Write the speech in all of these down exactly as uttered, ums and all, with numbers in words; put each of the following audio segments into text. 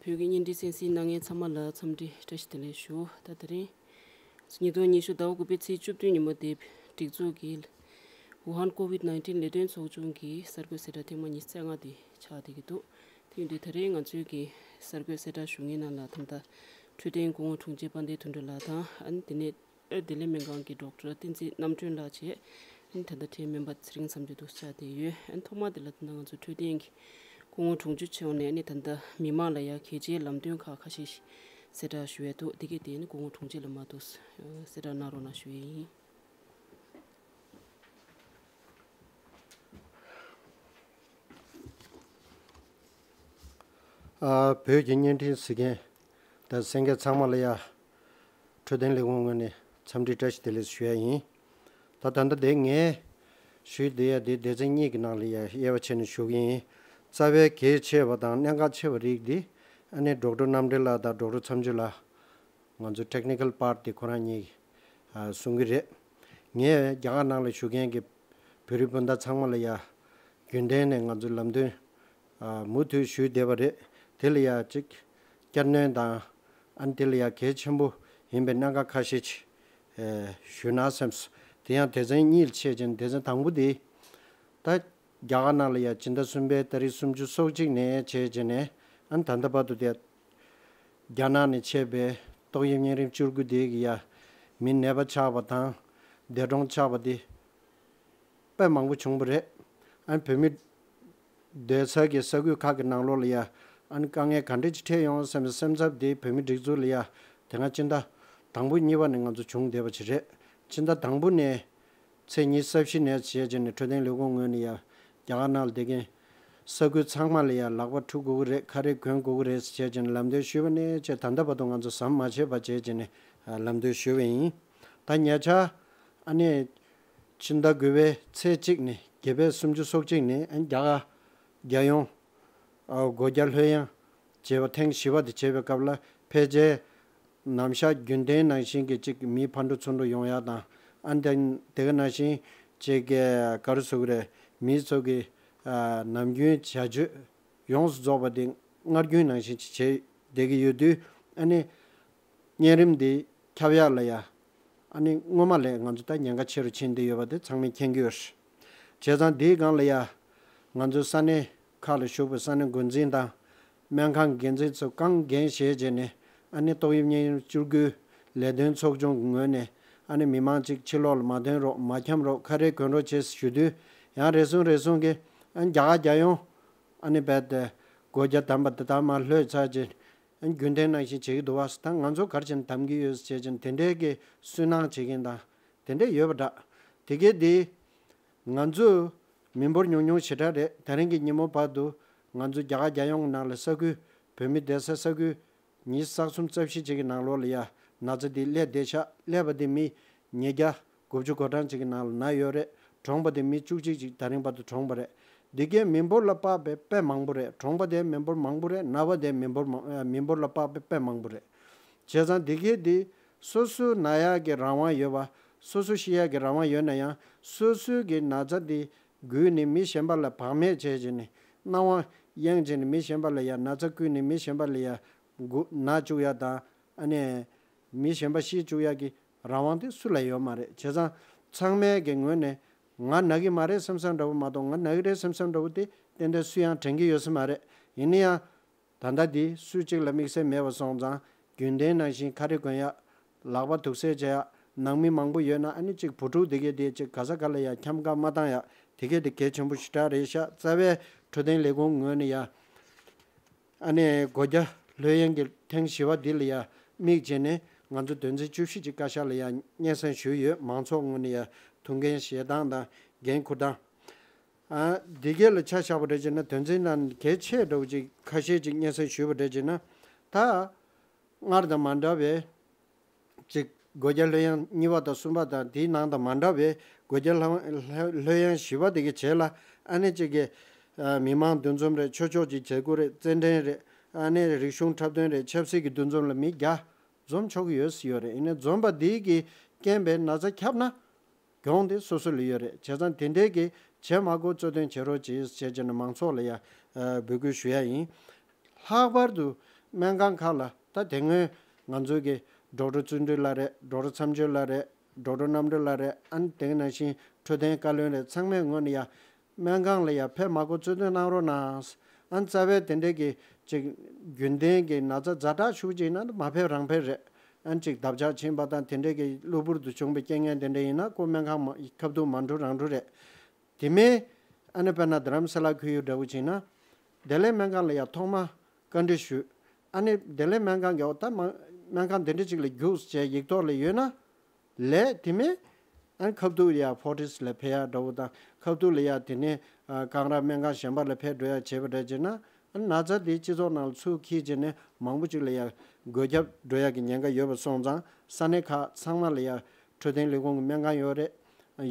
བོད་ཀྱི་བརྙན་འཕྲིན་གསན་གཟིགས་གནང་མཁན་ཚང་མ་ལ་འཚམས་འདྲི་བཀྲ་ཤིས་བདེ་ལེགས་ཞུ། ད་དེ་རིང་ཉིས་སྟོང་ཉི་ཤུ་ཟླ་བ་དགུ་པའི་ཚེས་བཅུ་བདུན་ཉིན་མོ་དེ་སྒྲིག་འཛུགས་ཀྱི་ཝུ་ཧན་ཀོ་ཝིད་ནའིན་ཊིན་ལས་དོན་ཚོགས་ཆུང་གི་གསར་འགོད་གསལ་བསྒྲགས་ཐེངས་མ་ཉི་ཤུ་རྩ་ལྔ་དེ་ཆགས་བསྡད་ཀྱི་འདུག་དེ་ཡིན་དུས་ད་རིང་ང་ཚོའི་གི་གསར་འགོད་གསལ་བསྒྲགས་ཞུ་མཁན་ནང་ལ་ད་ལྟ་འཕྲོད་བསྟེན་སྐུ་ངོ་དྲུང་ཆེ་དཔལ་ལྡན་དོན་གྲུབ་ལགས་དང་ཨ་ནི་དེ་ནས་བདེ་ལེགས་སྨན་ཁང་གི་ཌོག་ཊར་བསྟན་འཛིན་རྣམ་གྲོལ་ལགས་བཅས་ཨ་ནི་ད་ལྟ་འཕྲལ་སྨན་པ་ཚེ་རིང་མཚམས་གཅོད་དུ་བཅར་བསྡད་ཡོད། ཨ་ནི་ཐོག་མ་དེ་ལ་ད་ལྟ་ང་ཚོ་འཕྲོད་བསྟེན་གྱི་སྐུ་ངོ་དྲུང་ཆེ་མཆོག་ནས་ཨ་ནི་ད་ལྟ་མི་མང་ལ་ཡང་གལ་ཆེའི་ལམ་སྟོན་ཁག་ཁ་ཤས་ཤིག་གསལ་བསྒྲགས་ཞུ་ཡས་འདུག་དེ་གས་དེ་ཨ་ནི་སྐུ་ངོ་དྲུང་ཆེ་ལ་མར་འདུག་གསལ་བསྒྲགས་གནང་རོགས་གནང་ཞུ་ཡས་ཡིན། ཨ། བོད་ཀྱི་བརྙན་འཕྲིན་གཟིགས་མཁན་དང་གསན་མཁན་ཚང་མ་ལ་ཡ། འཕྲོད་བསྟེན་ལས་ཁུངས་ངོས་ནས་འཚམས་འདྲི་བཀྲ་ཤིས་བདེ་ལེགས་ཞུ་ཡ་ཡིན། ད་ད་ལྟ་དེ་ངས་ཞུས་བསྡད་ཡ་དེ་སྡེ་ཚན་གཉིས་ཀྱི་ནང་ལ་ཡ་དབྱེ་བ་ཕྱེ་ནས་ཞུ་གི་ཡིན། རྩ་བའི་གལ་ཆེ་བ་དང་གནད་འགག་ཆེ་བ་རིགས་འདི་ཨ་ནི་ཌོག་ཊར་རྣམ་གྲོལ་ལགས་དང་ཌོག་ཊར་མཚམས་གཅོད་ལགས། ང་ཚོ་ཊེག་ནི་ཀལ་པཱར་ཊི་དེ་ཁོ་རང་གཉིས་ཀྱིས་གསུང་གི་རེད། ངས་རྒྱ་གར་ནང་ལ་བཞུགས་མཁན་གྱི་བོད་རིགས་སྤུན་ཟླ་ཚང་མ་ལ་ཡ་རྒྱུན་ལྡན་ནས་ང་ཚོ་ལམ་སྟོན་མུ་མཐུད་ཞུས་བསྡད་པ་རེད། དེ་ལ་ཡ་གཅིག་བསྐྱར་སྣོན་དང་ཨ་ནི་དེ་ལ་ཡ་གལ་ཆེན་པོ་ཡིན་པའི་གནད་འགག་ཁ་ཤས་ཅིག་ཞུས་ན་སེམས་སོང་། དེ་ཡང་སྡེ་ཚན་གཉིས་ལ་ཕྱེ་བྱས་ནས་སྡེ་ཚན་དང་པོ་དེ། ད་རྒྱ་གར་ནང་ལ་ཡ་སྤྱི་ཟླ་གསུམ་པའི་ཏ་རིག་སུམ་ཅུ་སོ་གཅིག་ནས་བྱས་བྱས་ནས་ཨ་ནི་ད་ལྟ་བར་དུ་དེ་རྒྱ་ནག་ནས་མཆེད་པའི་ཏོག་དབྱིབས་གཉན་རིམས་བཅུ་དགུ་དེ་གི་ཡ་མི་ནད་པ་ཆགས་པ་དང་འདས་གྲོངས་ཆགས་པ་དེ་དཔེ་མང་པོ་བྱུང་བ་རེད། ཨ་ནི་བོད་མི་སྡོད་ས་གི་ས་ཁུལ་ཁག་གི་ནང་ལོགས་ལ་ཡ་ཨ་ནི་དཀའ་ངལ་ག་འདྲ་ཅིག་འཕྲད་ཡོང་བསམ་པའི་སེམས་འཚབ་དེ་བོད་མི་སྒྲིག་འཛུགས་ལ་ཡ་དེ་སྔ་སྤྱི་ཟླ་དང་པོ་གཉིས་པ་ནས་ང་ཚོ་བྱུང་བསྡད་པ་ཅིག་རེད། སྤྱི་ཟླ་དང་པོ་ནས་ཚེས་ཉི་ཤུ་རྩ་བཞི་ནས་བྱས་བྱས་ནས་འཕྲོད་བསྟེན་ལས་ཁུངས་ངོས་ནས་ཡ་རྒྱ་གར་ནང་ལ་བསྡད་མཁན་ས་ཁུལ་ཚང་མ་ལ་ཡ་ལག་པ་འཁྲུ་དགོས་ཀྱི་རེད། ཁ་རས་གོན་དགོས་ཀྱི་རེད་ཟེར་བྱས་བྱས་ནས་ལམ་སྟོན་ཞུས་པ་ནས་བྱས་ད་ལྟ་བར་དུ་ང་ཚོ་ཟམ་མ་ཆད་པ་བྱས་བྱས་ནས་ལམ་སྟོན་ཞུས་པ་ཡིན། ད་ཉེ་ཆར་ཨ་ནི་ཕྱི་ཟླ་དགུ་པའི་ཚེས་གཅིག་ནས་བརྒྱད་པའི་སུམ་ཅུ་སོ་གཅིག་ནས་ཨ་ནི་རྒྱ་གར་རྒྱལ་ཡོངས་སྒོ་བརྒྱ་ལྷོད་ཡངས་བྱས་པ་ཐེངས་བཞི་པ་དེ་བྱས་པའི་སྐབས་ལ་ཕལ་ཆེར་ནམ་ཞག་རྒྱུན་ལྡན་ནང་བཞིན་གྱི་ཅིག་མི་ཕར་འགྲོ་ཚུར་འགྲོ་ཡོང་ཡག་དང་ཨ་ནི་དེ་ག་ནང་བཞིན་ཅིག་ག་རེ་ཟེར་དགོས་རེད། མི་ཚོ་གི་ནམ་རྒྱུན་བྱ་སྤྱོད་ཡོངས་སུ་རྫོགས་པ་དེ་སྔར་རྒྱུན་ནང་བཞིན་ཅིག་བྱས་བསྡད་ཀྱི་ཡོད་དུས་ཨ་ནི། གཉན་རིམས་འདི་ཁྱབ་ཡག་ལ་ཡ། ཨ་ནི་སྔོན་མ་ལས་ང་ཚོ་ད་ཉེན་ཁ་ཆེ་རུ་ཕྱིན་བསྡད་ཡོད་པ་དེ་ཚང་མས་མཁྱེན་གྱི་ཡོད་རེད། བྱས་ཙང་འདིའི་སྒང་ལ་ཡ། ང་ཚོ་ས་གནས་ཁག་ལ་བཞུགས་པའི་ས་གནས་འགོ་འཛིན་དང་། སྨན་ཁང་འགན་འཛིན་ཚོ་རྐང་འགན་བཞེས་བྱས་ནས་ཨ་ནི་ཏོག་དབྱིབས་གཉན་རིམས་བཅུ་དགུའི་ལས་དོན་ཚོགས་ཆུང་གི་ངོས་ནས་ཨ་ནི་མི་མང་ཅིག་ཕྱི་ལོགས་ལ་མ་ཐོན་རོགས། མ་འཁྱམ་རོགས། ཁ་རས་གོན་རོགས་བྱས་ཞུ་དུས་ཡང་རེ་ཟུང་རེ་ཟུང་གིས་ཨ་ནི་རྒྱ་གར་རྒྱལ་ཡོངས་ཨ་ནི་རྦད་དེ་སྒོ་བརྒྱ་བསྡམས་པ་དེ་དག་མར་ལྷོད་ཚར་རྗེས། རྒྱུན་ལྡན་ནང་བཞིན་བྱེད་ཀྱི་འདུག་བ། ད་ང་ཚོ་ག་རེ་བྱས་ནས་གདམ་གྱི་ཡོད་ཟེར་བྱས་ནས་དེ་འདྲའི་གི་སུན་སྣང་བྱེད་མཁན་དང་དེ་འདྲས་ཡོད་པ་འདྲ། དེ་གས་དེ་ང་ཚོ་མི་འབོར་ཉུང་ཉུང་ཞེ་དྲག་རེད། དེ་རིང་གི་ཉིན་མོ་བར་དུ་ང་ཚོ་རྒྱ་གར་རྒྱལ་ཡོངས་ནང་ལ་ས་ཁུལ་བོད་མི་བསྡད་ས་ས་ཁུལ་ཉི་ཤུ་རྩ་གསུམ་རྩ་བཞི་ཅིག་གི་ནང་ལོགས་ལ་ཡ་ན་ཚ་འདི་སླེབས་བསྡད་ཤག་སླེབས་པ་དེ་མི་ཉིས་བརྒྱ་དགུ་བཅུ་གོ་གྲངས་ཅིག་གི་ནང་ལ་ན་ཡོད་རེད། གྲོངས་པ་དེ་མི་བཅུ་གཅིག་ཅིག་ད་རིང་བར་དུ་གྲོངས་པ་རེད། འདི་གའི་མི་འབོར་ལ་དཔག་པའི་དཔེ་མང་པོ་རེད། གྲོངས་པ་དེ་མི་འབོར་མང་པོ་རེད། ན་བ་དེ་མི་འབོར་མང་ཨ། མི་འབོར་ལ་དཔག་པའི་དཔེ་མང་པོ་རེད། བྱས་ཙང་འདི་གའི་འདི་སོ་སོ་ན་ཡག་གི་རང་དབང་ཡོད་པ། སོ་སོ་ཤི་ཡག་གི་རང་དབང་ཡོད་ན་ཡང་སོ་སོའི་གི་ན་ཚ་འདི་བརྒྱུད་ནས་མི་གཞན་པ་ལ་བག་མེད་བྱས་བྱས་ནས་སྣང་བ་གཡེང་བྱས་ནས་མི་གཞན་པ་ལ་ཡང་ན་ཚ་བསྐུས་ནས་མི་གཞན་པ་ལ་ཡང་འགོ་ན་བཅུག་ཡག་དང་ཨ་ནི་མི་གཞན་པ་ཤི་བཅུག་ཡག་གི་རང་དབང་དེ་སུ་ལ་ཡོད་མ་རེད། བྱས་ཙང་ཚང་མའི་གི་ངོས་ནས་ང་ན་གི་མ་རེད་བསམ་བསམ་འདྲ་བོ་མ་གཏོགས་ང་ན་གི་རེད་བསམ་བསམ་འདྲ་བོ་དེ་ཏན་ཏན་སུ་ཡང་དྲན་གི་ཡོད་ས་མ་རེད། ཡིན་ན་ཡང་ད་ལྟ་འདི་སུ་གཅིག་ལ་དམིགས་བསལ་མེད་པ་སོང་ཙང་རྒྱུན་ལྡན་ནང་བཞིན་ཁ་རས་གོན་ཡག་ལག་པ་དུག་སེལ་བྱེད་ཡག་ནང་མི་མང་པོ་ཡོད་ན་ཨ་ནི་གཅིག་བུ་ཕྲུག་དེ་གས་དེ་གཅིག་ག་ས་ག་ལ་ཡ་འཁྱམ་ག་མ་བཏང་ཡག་དེ་གས་དེ་གལ་ཆེན་པོ་ཞེ་དྲག་རེད་ཤག་རྩ་བའི་འཕྲོད་བསྟེན་ལས་ཁུངས་ངོས་ནས་ཡ། ཨ་ནི་སྒོ་བརྒྱ་ལྷོད་ཡངས་ཀྱི་ཐེངས་བཞི་པ་འདི་ལ་ཡ་དམིགས་བྱས་ནས་ང་ཚོ་དོན་ཚན་བཅུ་བཞི་ཅིག་བཀའ་ཤག་ལ་ཡ་སྙན་སེང་ཞུས་ཡོད། མང་ཚོགས་ངོས་ནས་ཡ་ཐུགས་འགན་བཞེས་སྟངས་དང་འགན་འཁུར་སྟངས། ཨ། འདི་གས་ལ་ཆ་བཞག་པ་འདྲ་བྱས་ན་དོན་ཚན་ནང་གལ་ཆེ་འདྲ་བོ་ཅིག་ཁ་ཤས་ཅིག་སྙན་སེང་ཞུས་པ་འདྲ་བྱས་ན། ད་སྔར་དང་མ་འདྲ་བའི་ཅིག་སྒོ་བརྒྱ་ལྷོད་ཡངས་གཉིས་པ་དང་གསུམ་པ་དང་དེའི་ནང་དང་མ་འདྲ་བའི་སྒོ་བརྒྱ་ལྷོད་ལྷོད་ལྷོད་ཡངས་བཞི་པ་དེ་གའི་རྗེས་ལ་ཨ་ནི་ཅིག་གི་ཨ། མི་མང་འདུ་འཛོམས་རེད། ཆོས་ཕྱོགས་ཀྱི་བྱེད་སྒོ་རེད། རྩེད་འགྲན་རེད། ཨ་ནི་རིག་གཞུང་འཁྲབ་སྟོན་རེད། ཆབ་སྲིད་ཀྱི་འདུ་འཛོམས་ལ་མི་བརྒྱ་འཛོམས་ཆོག་གི་ཡོད་ཡོད་རེད། ཡིན་ནའི་འཛོམས་པ་འདི་གི་རྐྱེན་པས་ན་ཚ་ཁྱབ་ན། གྱོང་དེ་སོ་སོ་ལ་ཡོད་རེད། བྱས་ཙང་དེ་འདྲའི་གི་བྱེད་མ་དགོས། གཙོ་དོན་བྱེད་རོགས་བྱེད་ཅེས་བྱས་ནས་མང་ཚོགས་ལ་ཡ་འབོད་སྐུལ་ཞུ་ཡ་ཡིན། ལྷག་པར་དུ་ སྨན་ཁང་ཁག་ལ་ད་དེ་སྔོན་ང་ཚོའི་གི་ཌོག་ཊར་བརྩོན་འགྲུས་ལགས་རེད། ཌོག་ཊར་མཚམས་སྦྱོར་ལགས་རེད། ཌོག་ཊར་རྣམ་གྲོལ་ལགས་རེད། ཨ་ནི་དེ་ག་ནང་བཞིན་འཕྲོད་བསྟེན་བཀའ་བློན་རེད། ཚང་མའི་ངོས་ནས་ཡ་སྨན་ཁང་ལ་ཡ་ཕེབས་མ་དགོས་གཙོ་འདོན་གནང་རོགས་གནང་། ཨ་ནི་རྩ་བའི་དེ་འདྲའི་གི་ཅིག་རྒྱུན་ལྡན་གྱི་ན་ཚ་ཛ་དྲག་ཤུགས་ཅིག་ན་མ་ཕེབས་རང་ཕེབས་རེད། ཨ་ནི་ཅིག་འདབ་ཆགས་ཕྱིན་པ་དང་དེ་འདྲའི་གི་གློ་བུར་དུ་བྱུང་བའི་རྐྱེན་ངན་དེ་འདྲ་ཡིན་ན་ཁོ་སྨན་ཁང་མ་ཁ་ཐུག་མ་འགྲོ་རང་འགྲོ་རེད། དེ་མིན་ཨ་ནི་དཔེར་ན་རྡ་རམ་ས་ལ་ཁུལ་ཡུལ་འདྲ་བོ་ཅིག་ན་བདེ་ལེགས་སྨན་ཁང་ལ་ཡ་ཐོག་མ་བཀའ་འདྲི་ཞུས། ཨ་ནི་བདེ་ལེགས་སྨན་ཁང་གི་འོ་ད་མ་སྨན་ཁང་དེ་འདྲ་ཅིག་ལ་རྒྱུགས་བྱས་ཡིག་ཐོག་ལ་ཡོད་ན། ལས་དེ་མིན་ཨ་ནི་ཁ་ཐུག་ལ་ཡ་ཕོར་ཊིས་ལ་ཕེབས་ཡ་འདྲ་བོ་དང་ཁ་ཐུག་ལ་ཡ་དེ་ནས་ཨ་གངས་ར་སྨན་ཁང་གཞན་པ་ལ་ཕེབས་འགྲོ་ཡ་བྱས་པ་འདྲ་བྱས་ན། ཨ་ནི་ན་ཚ་དེ་སྤྱི་ཚོགས་ནང་ལ་ཚུར་འཁྱེར་བྱས་ནས་མང་པོ་ཅིག་ལ་ཡ་འགོས་ཁྱབ་འགྲོ་ཡ་གི་ཉེན་ཁ་ཡོད་པ་སོང་ཙང་ས་གནས་ཁག་ཚང་མ་ལ་ཡ་འཕྲོད་བསྟེན་ལས་ཁུངས་ཀྱི་སྨན་ཁང་ཡོད་རེད།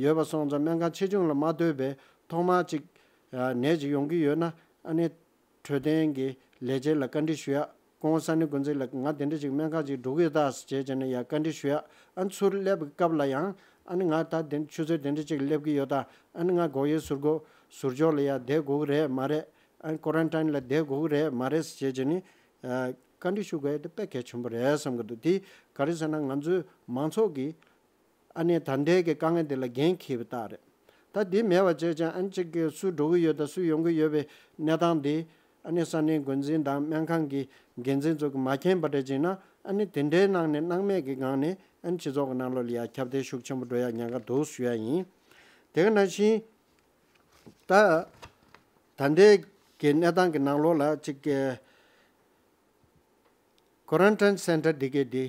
ཡོད་པ་སོང་ཙང་སྨན་ཁང་ཆེ་ཆུང་ལ་མ་ལྟོས་པའི་ཐོག་མར་ཅིག་ཨ་ནད་ཅིག་ཡོང་གི་ཡོད་ན་ཨ་ནི་འཕྲོད་བསྟེན་གྱི་ལས་བྱེད་ལ་བཀའ་འདྲི་ཞུ་ཡ། སྐུ་ངོ་ས་གནས་འགོ་འཛིན་ལགས་ང་དེ་འདྲ་ཅིག་སྨན་ཁང་ཅིག་འགྲོ་གི་ཡོད་ད་ཟེར་བྱས་བྱས་ནས་ཡ་བཀའ་འདྲི་ཞུ་ཡ། ཨ་ནི་ཚུར་སླེབས་པའི་སྐབས་ལ་ཡང་ཨ་ནི་ང་ད་དེ་ཆུ་ཚོད་དེ་འདྲ་ཅིག་སླེབས་ཀྱི་ཡོད་ད། ཨ་ནི་ང་སྒོག་དབྱེ་ཟུར་འགོག་ཟུར་འཇོག་ལ་ཡ་བསྡད་དགོས་ཀྱི་རེད་མ་རེད། ཨ་ནི་ཀོ་རན་ཊིན་ལ་བསྡད་དགོས་ཀྱི་རེད་མ་རེད་ཟེར་བྱས་བྱས་ནས་ཨ་བཀའ་འདྲི་ཞུ་དགོས་ཡ་དེ་དཔེ་གལ་ཆེན་པོ་རེད་བསམ་གྱི་འདུག་དེ་ག་རེ་ཟེར་ན་ང་ཚོའི་མང་ཚོགས་ཀྱིས་ཨ་ནི་ད་ལྟའི་གི་དཀའ་ངལ་འདི་ལ་འགན་འཁྱེར་བའི་རྟགས་རེད། ད་འདི་མེད་པ་བྱས་ཀྱང་ཨ་ནི་གཅིག་གི་སུ་འགྲོ་གི་ཡོད་དང་སུ་ཡོང་གི་ཡོད་པའི་གནས་སྟངས་འདི་ཨ་ནི་ས་གནས་འགོ་འཛིན་དང་སྨན་ཁང་གི་འགན་འཛིན་ཚོ་གིས་མ་མཁྱེན་པ་འདྲ་བྱས་ན་ཨ་ནི་དེ་འདྲའི་ནང་ནས་སྣང་མེད་ཀྱི་སྒང་ནས་ཨ་ནི་སྤྱི་ཚོགས་ཀྱི་ནང་ལོགས་ལ་ཡ་ཁྱབ་གདལ་ཤུགས་ཆེན་པོ་འགྲོ་ཡ་ཉེན་ཁ་འདུག་ཞུ་ཡ་ཡིན། དེ་ག་ནང་བཞིན་ད་ད་ལྟའི་གི་གནས་སྟངས་ཀྱི་ནང་ལོགས་ལ་གཅིག་གི་ཀོ་རན་ཊིན་སེན་ཊར་འདི་གའི་འདི།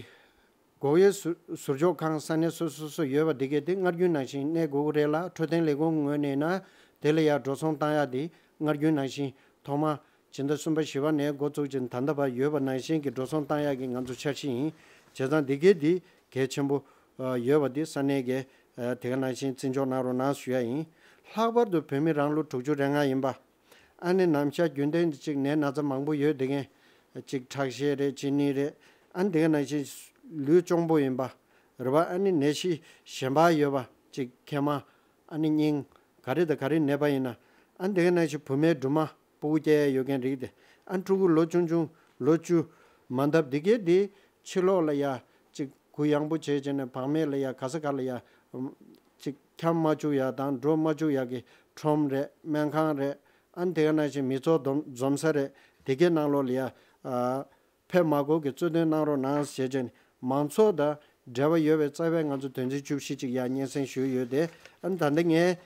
སྒོག་དབྱེ་ཟུར་ཟུར་འཇོག་ཁང་ས་གནས་སོ་སོ་སོ་ཡོད་པ་འདི་གའི་འདི་སྔར་རྒྱུན་ནང་བཞིན་གནས་དགོས་ཀྱི་རེད་ལ་འཕྲོད་བསྟེན་ལས་ཁུངས་ངོས་ནས་ན་དེ་ལ་ཡང་འགྲོ་སོང་བཏང་ཡག་འདི་སྔར་རྒྱུན་ནང་བཞིན་ཐོག་མ་སྤྱི་ཟླ་གསུམ་པ་བཞི་པ་ནས་འགོ་བཙུགས་ཀྱིན་ད་ལྟ་བར་ཡོད་པ་ནང་བཞིན་གྱི་འགྲོ་སོང་བཏང་ཡག་གི་ང་ཚོ་འཆར་གཞི་ཡིན། བྱས་ཙང་འདི་གའི་འདི་གལ་ཆེན་པོ་ཡོད་པ་འདི་ས་གནས་ཀྱིས་དེ་ག་ནང་བཞིན་བརྩི་འཇོག་གནང་རོགས་གནང་ཞུ་ཡ་ཡིན། ལྷག་པར་དུ་བོད་མི་རང་ལོ་དྲུག་ཅུ་རེ་ལྔ་ཡིན་པ། ཨ་ནི་ནམ་ཞག་རྒྱུན་ལྡན་གཅིག་ནད་ན་ཚ་མང་པོ་ཡོད་དེ་ངས་གཅིག་ཁྲག་ཤེད་རེད་གཅིན་སྙི་རེད། ཨ་ནི་དེ་ག་ནང་བཞིན་ལུས་གཅོང་པོ་ཡིན་པ་རེད་བ། ཨ་ནི་ནད་གཞི་གཞན་པ་ཡོད་པ་གཅིག་མཁལ་མ་ཨ་ནི་སྙིང་ག་རེ་དང་ག་རེ་ནད་པ་ཡིན་ན་ཨ་ནི་དེ་ག་ནང་བཞིན་བུད་མེད་སྦྲུམ་མ་སྤུ་གུ་སྐྱེ་ཡ་ཡོད་མཁན་རིགས་དེ་ཨ་ནི་ཕྲུ་གུ་ལོ་ཆུང་ཆུང་ལོ་བཅུ་མ་འདབ་འདི་གའི་འདི་ཕྱི་ལོགས་ལ་ཡ་གཅིག་གུ་ཡངས་པོ་བྱས་བྱས་ནས་བག་མེད་ལ་ཡ་ག་ས་ག་ལ་ཡ་གཅིག་འཁྱམ་མ་བཅུག་ཡ་དང་འགྲོ་མ་བཅུག་ཡ་གི་ཁྲོམ་རེད་སྨན་ཁང་རེད། ཨ་ནི་དེ་ག་ནང་བཞིན་མི་ཚོགས་འཛོམས་འཛོམས་ས་རེད། དེ་གའི་ནང་ལོགས་ལ་ཡ་ཨ་ཕེབས་མ་དགོས་ཀྱི་གཙོ་འདོན་གནང་རོགས་གནང་ཞེས་བྱས་ནས་མང་ཚོགས་དང་འབྲེལ་བ་ཡོད་པའི་རྩ་བའི་ང་ཚོ་དོན་ཚན་བཅུ་བཞི་ཅིག་ཡ་སྙན་སེང་ཞུས་ཡོད་དེ། ཨ་ནི་ད་ལྟ་ངས་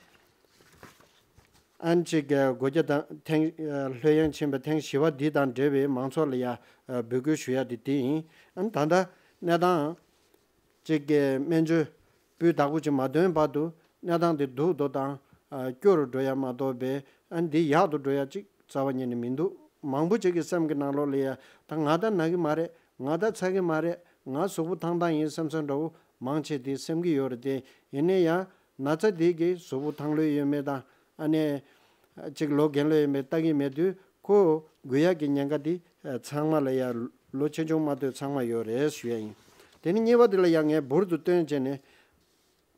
ཨ་ནི་ཅིག་སྒོ་རྒྱ་དང་ཐེངས་ལྷོད་ཡངས་ཕྱིན་པའི་ཐེངས་བཞི་པ་འདི་དང་འབྲེལ་བའི་མང་ཚོགས་ལ་ཡ་འབོད་སྐུལ་ཞུ་ཡ་དེ་དེ་ཡིན། ཨ་ནི་ད་ལྟ་གནས་སྟངས་ཅིག་གི་སྨན་བཅོས་སྤུས་དག་པོ་ཅིག་མ་ཐོན་བར་དུ་གནས་སྟངས་དེ་སྡུག་ཏུ་དང་སྐྱོ་རུ་འགྲོ་ཡ་མ་གཏོགས་པའི་ཨ་འདི་ཡག་ཏུ་འགྲོ་ཡ་ཅིག་རྩ་བ་ཉིད་ནས་མི་འདུག་མང་པོ་ཅིག་གི་སེམས་ཀྱི་ནང་ལོགས་ལ་ཡ་ད་ང་ད་ན་གི་མ་རེད། ང་ད་ཚ་གི་མ་རེད། ང་གཟུགས་པོ་ཐང་ཐང་ཡིན་བསམ་བསམ་འདྲ་བོ་མང་ཆེ་དེ་སེམས་ཀྱི་ཡོད་རེད་དེ། ཡིན་ན་ཡང་ན་ཚ་དེ་གི་གཟུགས་པོ་ཐང་ལྷོད་ཡོད་མེད་དང་ཨ་ནི་ཅིག་ལོ་རྒན་ལོས་ཡོད་མེད་ལྟ་གི་མེད་དུས་ཁོ་འགོས་ཡག་གི་ཉེན་ཁ་དེ་ཚང་མ་ལ་ཡ་ལོ་ཆེ་ཆུང་མ་གཏོགས་ཚང་མ་ཡོད་རེད་ཞུ་ཡ་ཡིན། དེ་ནི་གཉིས་པ་དེ་ལ་ཡང་ངས་འབུར་དུ་བཏོན་བྱས་ནས་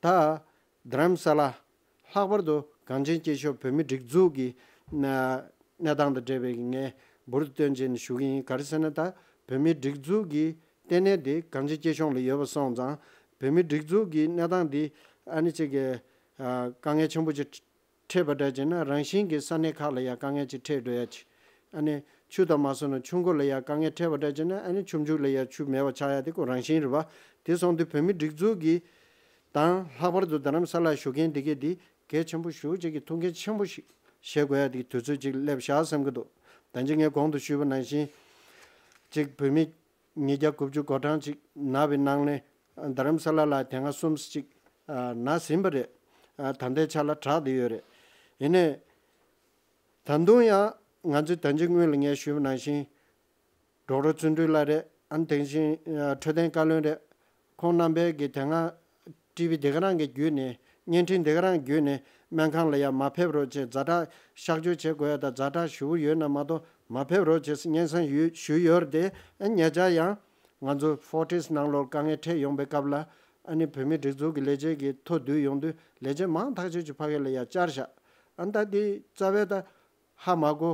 ད་རྡ་རམ་ས་ལ་ལྷག་པར་དུ་གངས་ཅན་སྐྱེས་མཆོག་བོད་མིའི་སྒྲིག་འཛུགས་ཀྱི་གནས་སྟངས་དང་འབྲེལ་བའི་ངས་འབུར་དུ་བཏོན་བྱས་ནས་ཞུ་གི་ཡིན། ག་རེ་ཟེར་ན་ད་བོད་མིའི་སྒྲིག་འཛུགས་ཀྱི་ལྟེ་གནས་དེ་གངས་ཅན་སྐྱེས་གཤོངས་ལ་ཡོད་པ་སོང་ཙང་བོད་མིའི་སྒྲིག་འཛུགས་ཀྱི་གནས་སྟངས་དེ་ཨ་ནི་ཅིག་གི་དཀའ་ངལ་ཆེན་པོ་ཅིག་འཕྲད་པ་འདྲ་བྱས་ན་རང་བཞིན་གྱིས་ས་གནས་ཁག་ལ་ཡང་དཀའ་ངལ་ཅིག་འཕྲད་འགྲོ་ཡ་ཅིག་ཨ་ནི་ཆུ་དང་མ་སོང་ན་ཆུ་མགོ་ལ་ཡང་དཀའ་ངལ་འཕྲད་པ་འདྲ་བྱས་ན་ཨ་ནི་ཆུ་མཇུག་ལ་ཡང་ཆུ་མེད་པ་ཆགས་ཡ་དེ་ཁོ་རང་བཞིན་རེད་བ། དེ་སོང་དུས་བོད་མི་སྒྲིག་འཛུགས་ཀྱི་དང་ལྷག་པར་དུ་རྡ་རམ་ས་ལ་བཞུགས་མཁན་འདི་གས་འདི་གལ་ཆེན་པོ་ཞེ་པོ་ཅིག་གི་ཐུགས་འགན་ཆེན་པོ་ཞིག་བཞེས་དགོས་ཡ་དེ་དུས་ཚོད་ཅིག་སླེབས་བཞག་བསམ་གྱི་འདུག་ད་ཅི་ངས་གོང་དུ་ཞུས་པ་ནང་བཞིན་ཅིག་བོད་མི་ཉིས་བརྒྱ་དགུ་བཅུ་གོ་གྲངས་ཅིག་ན་བའི་ནང་ནས་རྡ་རམ་ས་ལ་ལ་དེ་སྔ་གསུམ་ཅིག་ན་ཟིན་པ་རེད། ད་ལྟའི་ཆ་ལ་དྲག་བསྡད་ཡོད་རེད། ཡིན་ནའི་ད་དུང་ཡང་ང་ཚོས་ད་ཅི་སྔོན་ལ་ངས་ཞུས་པ་ནང་བཞིན་ཌོག་ཊར་བརྩོན་འགྲུས་ལགས་རེད། ཨ་ནི་དེ་བཞིན་འཕྲོད་བསྟེན་བཀའ་བློན་རེད། ཁོང་རྣམ་པས་ཀྱི་དེ་སྔ་ཊི་ཝི་དེ་ག་རང་གི་བརྒྱུད་ནས་བརྙན་འཕྲིན་དེ་ག་རང་བརྒྱུད་ནས་སྨན་ཁང་ལ་ཡང་མ་ཕེབས་རོགས་བྱེད། ཛ་དྲག་གཤག་བཅོས་བྱེད་དགོས་ཡ་དང་ཛ་དྲག་ཞུ་གི་ཡོད་ན་མ་གཏོགས་མ་ཕེབས་རོགས་བྱེད་ཟེར་སྙན་སེང་ཡོད་ཞུས་ཡོད་རེད་དེ། ཨ་ཉེ་ཆར་ཡང་ང་ཚོ་ཕོར་ཊིས་ནང་ལོགས་དཀའ་ངལ་འཕྲད་ཡོང་པའི་སྐབས་ལ་ཨ་ནི་བོད་མི་སྒྲིག་འཛུགས་ཀྱི་ལས་བྱེད་ཀྱི་ཐོ་བསྡུས་ཡོང་དུས་ལས་བྱེད་མང་ཐག་ཆོད་ཀྱི་ཕ་གི་ལ་ཡང་བཅར་བཞག་ཨ་ད་དེ་རྩ་བའི་ད་ཧ་མ་གོ་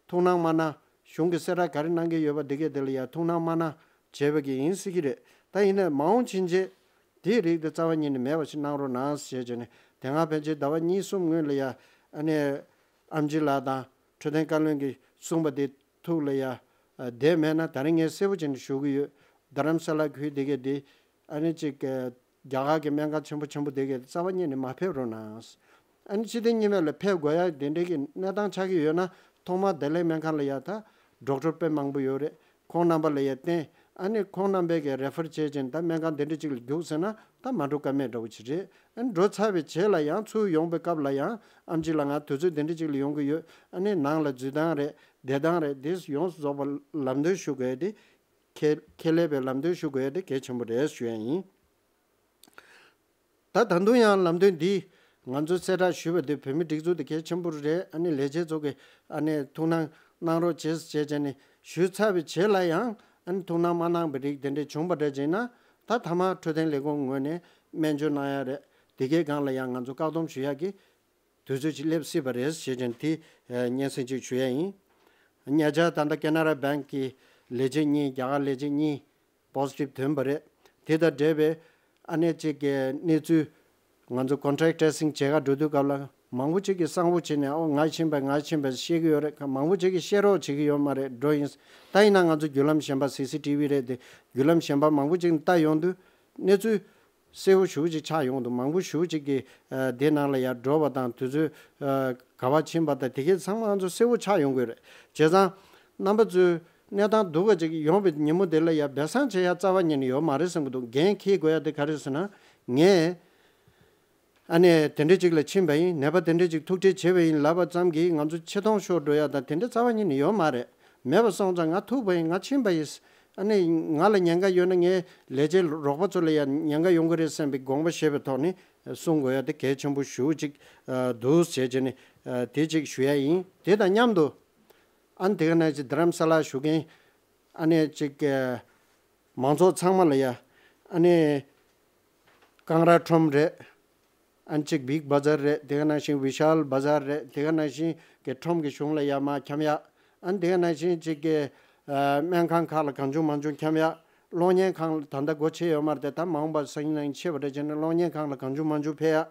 ཐུགས་སྣང་མ་གནང་ གཞུང་གི་གསལ་བསྒྲགས་ག་རེ་གནང་གི་ཡོད་པ་འདི་གས་དེ་ལ་ཡ་ཐུགས་སྣང་མ་གནང་བྱས་པ་གི་ཡིན་སྲིད་ཀྱི་རེད། ད་ཡིན་ནའི་མ་འོངས་ཕྱིན་ཆད་དེའི་རིགས་དེ་རྩ་བ་ཉིད་ནས་མེད་པ་ཞིག་གནང་རོགས་གནང་ཞེས་བྱས་ནས། དེ་སྔ་ཕན་ཆད་ཟླ་བ་གཉིས་གསུམ་སྔོན་ལ་ཡ་ཨ་ནི་ཨེམ་ཆི་ལགས་དང་འཕྲོད་བསྟེན་བཀའ་བློན་གྱིས་གསུངས་པ་དེ་ཐུགས་ལ་ཡ་བསྡད་མེད་ན། ད་རིང་ངས་གསལ་པོ་བྱས་ནས་ཞུ་གི་ཡོད། རྡ་རམ་ས་ལ་ཁུལ་དེ་གས་དེ་ཨ་ནི་ཅིག་རྒྱ་གར་གྱི་སྨན་ཁང་ཆེན་པོ་ཆེན་པོ་དེ་གས་རྩ་བ་ཉིད་ནས་མ་ཕེབས་རོགས་གནང་། ཨ་ནི་སྤྱི་བདེ་གཉིས་སྨན་ལ་ཕེབས་དགོས་ཡ་དེ་འདྲའི་གི་གནས་སྟངས་ཆགས་ཀྱི་ཡོད་ན། ཐོག་མར་བདེ་ལེགས་སྨན་ཁང་ལ་ཡ་ད་ཌོག་ཊར་དཔེ་མང་པོ་ཡོད་རེད། ཁོང་རྣམ་པ་ལ་ཡ་བསྟན། ཨ་ནི་ཁོང་རྣམ་པས་གི་རེ་ཕར་བྱས་ཅིང་ད་སྨན་ཁང་དེ་འདྲ་ཅིག་ལ་རྒྱུགས་ཟེར་ན་ད་མ་འགྲོ་ཀ་མེད་འདྲ་བོ་ཅིག་རེད། ཨ་ནི་འགྲོ་ཚར་བའི་རྗེས་ལ་ཡང་ཚུར་ཡོང་པའི་སྐབས་ལ་ཡང་ཨེམ་ཆི་ལགས་ང་དུས་ཚོད་དེ་འདྲ་ཅིག་ལ་ཡོང་གི་ཡོད། ཨ་ནི་ནང་ལ་འཛུལ་སྟངས་རེད། བསྡད་སྟངས་རེད། དེ་ཡོངས་སུ་རྫོགས་པ་ལམ་སྟོན་ཞུ་དགོས་ཡ་དེ། ཁས་ཁས་ལེན་པའི་ལམ་སྟོན་ཞུ་དགོས་ཡ་དེ་གལ་ཆེན་པོ་རེད་ཞུ་ཡ་ཡིན། ད་ད་དུང་ཡང་ལམ་སྟོན་འདི་ང་ཚོས་གསལ་བསྒྲགས་ཞུས་པ་དེ་བོད་མི་སྒྲིག་འཛུགས་དེ་གལ་ཆེན་པོ་རེད། ཨ་ནི་ལས་བྱེད་ཚོ་གིས་ཨ་ནི་ཐུགས་སྣང་གནང་རོགས་བྱེད་ཟེར་བྱས་ནས་ཞུས་ཚར་བའི་རྗེས་ལ་ཡང་ཨ་ནི་ཐུགས་སྣང་མ་གནང་བའི་རིགས་དེ་འདྲས་བྱུང་བ་འདྲ་བྱས་ན། ད་མཐའ་མ་འཕྲོད་བསྟེན་ལས་ཁུངས་ངོས་ནས་སྨན་བཅོས་གནང་ཡ་རེད། དེ་གའི་སྒང་ལ་ཡང་ང་ཚོ་བཀག་སྡོམ་ཞུ་ཡ་གི་དུས་ཚོད་ཅིག་སླེབས་སྲིད་པ་རེད་ཞེས་ཀྱང་དེ་སྙན་སེང་ཅིག་ཞུ་ཡ་ཡིན། ཉེ་ཆར་ད་ལྟ་ཀེ་ན་ར་བྷེང་གི་ལས་བྱེད་གཉིས། རྒྱ་གར་ལས་བྱེད་གཉིས་པོ་སི་ཊིབ་ཐོན་པ་རེད། དེ་དང་འབྲེལ་བའི་ཨ་ནེ་གཅིག་གི་གནས་ཚུལ་ང་ཚོ་ཀོན་ཊེག་ཊེ་སི་ཊིང་བྱེད་ག་འགྲོ་དུས་སྐབས་ལ་མང་པོ་ཅིག་གིས་གསང་བོ་བྱས་ནས་ཨོ་ང་ཕྱིན་པ་ང་ཕྱིན་པ་བཤད་ཀྱི་ཡོད་རེད། མང་པོ་ཅིག་གིས་བཤད་རོགས་བྱེད་ཀྱི་ཡོད་མ་རེད་འགྲོ་ཡིན། ད་ཡིན་ན་ང་ཚོ་བརྒྱུད་ལམ་གཞན་པ་སི་སི་ཊི་ཝི་རེད་དེ། བརྒྱུད་ལམ་གཞན་པ་མང་པོ་ཅིག་ནས་ལྟ་ཡོང་དུས་གནས་ཚུལ་གསལ་བོ་ཞེ་པོ་ཅིག་ཆགས་ཡོང་འདུག་མང་པོ་ཞེ་པོ་ཅིག་གིས་ཨ་དེ་ནང་ལ་ཡར་འགྲོ་བ་དང་དུས་ཚོད་ཨ་ག་པར་ཕྱིན་པ་དང་དེ་གས་ཚང་མ་ང་ཚོ་གསལ་བོ་ཆགས་ཡོང་གི་རེད། བྱས་ཙང་རྣམ་པ་ཚོས་གནས་སྟངས་སྡུག་པ་ཅིག་ཡོང་བའི་ཉིན་མོ་དེ་ལ་ཡར་སྦས་གསང་བྱེད་ཡ་རྩ་བ་ཉིད་ནས་ཡོད་མ་རེད་བསམ་གྱི་འདུག་འགན་འཁྱེར་དགོས་ཡ་དེ་ག་རེ་ཟེར་ན། ངས་ཨ་ནེ་དེ་འདྲ་ཅིག་ལ་ཕྱིན་པ་ཡིན། ནད་པ་དེ་འདྲ་ཅིག་ཐུག་འཕྲད་བྱས་པ་ཡིན་ལབ་པ་ཙམ་གྱིས་ང་ཚོ་ཆེ་མཐོང་ཤོར་འགྲོ་ཡ་དང་དེ་འདྲ་རྩ་བ་ཉིད་ནས་ཡོད་མ་རེད། མེད་པ་སོང་ཙང་ང་ཐུག་པ་ཡིན། ང་ཕྱིན་པ་ཡིན། ཨ་ནི་ང་ལ་ཉེན་ཁ་ཡོད་ན་ངའི་ལས་བྱེད་རོགས་པ་ཚོ་ལ་ཡང་ཉེན་ཁ་ཡོང་གི་རེད་བསམ་པའི་དགོངས་པ་བཞེས་པའི་ཐོག་ནས་གསུང་དགོས་ཡ་དེ་གལ་ཆེན་པོ་ཞེ་པོ་ཅིག་འདུག་ཟེར་བྱས་ནས་དེ་ཅིག་ཞུ་ཡ་ཡིན། དེ་དང་མཉམ་དུ་ཨ་ནི་དེ་ག་ནང་བཞིན་རྡ་རམ་ས་ལར་བཞུགས་མཁན་ཨ་ནི་ཅིག་མང་ཚོགས་ཚང་མ་ལ་ཡ་ཨ་ནི་ཀང་ར་ཁྲོམ་རེད། ཨ་ནི་གཅིག་བིག་བ་ཛར་རེད། དེ་ག་ནང་བཞིན་བི་ཤཱལ་བ་ཛར་རེད། དེ་ག་ནང་བཞིན་གྱི་ཁྲོམ་གྱི་གཞུང་ལ་ཡར་མར་འཁྱམ་ཡག་ཨ་ནི་དེ་ག་ནང་བཞིན་གཅིག་གི་ཨ་སྨན་ཁང་ཁག་ལ་གང་བྱུང་མང་བྱུང་འཁྱམ་ཡག་གློག་བརྙན་ཁང་ལ་ད་ལྟ་སྒོ་ཕྱེ་ཡོད་མ་རེད་དེ། ད་མ་འོངས་པར་སང་ཉིན་གནངས་ཉིན་ཕྱེ་བ་འདྲ་བྱས་ན་གློག་བརྙན་ཁང་ལ་གང་བྱུང་མང་བྱུང་ཕེབས་ཡག་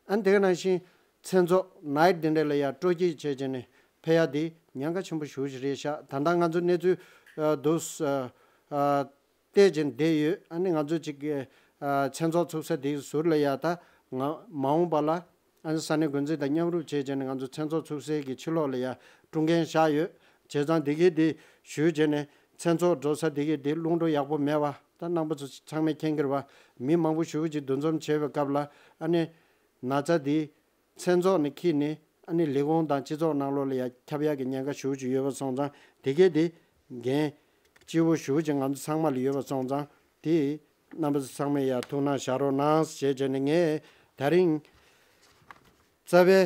ཨ་ནི་དེ་ག་ནང་བཞིན་མཚན་ཚོགས་ནའིཊ་དེ་འདྲ་ལ་ཡར་སྤྲོ་སྐྱིད་བྱས་བྱས་ནས་ཕེབས་ཡག་དེ་ཉེན་ཁ་ཆེན་པོ་ཞེ་པོ་ཞིག་རེད་ཤག་ད་ལྟ་ང་ཚོ་གནས་ཚུལ་ཨ་འདུག་ཨ་བལྟས་བྱས་བསྡད་ཡོད། ཨ་ནི་ང་ཚོ་གཅིག་གི་ཨ་མཚན་ཚོགས་ཚུགས་ས་དེའི་ཟུར་ལ་ཡ་ད་ང་མ་འོངས་པ་ལ་ཨ་ནི་ས་གནས་འགོ་འཛིན་དང་མཉམ་རུབ་བྱས་བྱས་ནས་ང་ཚོ་མཚན་ཚོགས་ཚུགས་སའི་གི་ཕྱི་ལོགས་ལ་ཡ་ཀྲུང་འགན་བཞག་ཡོད། བྱས་ཙང་དེ་གའི་དེ་ཞུས་བྱས་ནས་མཚན་ཚོགས་འགྲོ་ས་དེ་གའི་དེ་རླུང་འགྲོ་ཡག་པོ་མེད་པ་ད་རྣམ་པ་ཚོ་ཚང་མས་མཁྱེན་གྱི་རེད་པ། མི་མང་པོ་ཞེ་པོ་ཅིག་འདུ་འཛོམས་བྱས་པའི་སྐབས་ལ་ཨ་ནི་ན་ཚ་དེ་མཚན་ཚོགས་ནས་འཁྱེར་ནས་ཨ་ནི་ལས་ཁུངས་དང་སྤྱི་ཚོགས་ནང་ལོགས་ལ་ཡ་ཁྱབ་ཡག་གི་ཉེན་ཁ་ཞེ་པོ་ཅིག་ཡོད་པ་སོང་ཙང་དེ་གས་དེ་འགན་ལྕི་བོ་ཞེ་པོ་ཅིག་ང་ཚོ་ཚང་མ་ལ་ཡོད་པ་སོང་ཙང་དེ་རྣམ་པ་ཚོ་ཚང་མས་ཡ་ཐུགས་སྣང་བཞག་རོགས་གནང་ཞེས་བྱས་ནས་ངས་ད་རིང་རྩ་བའི་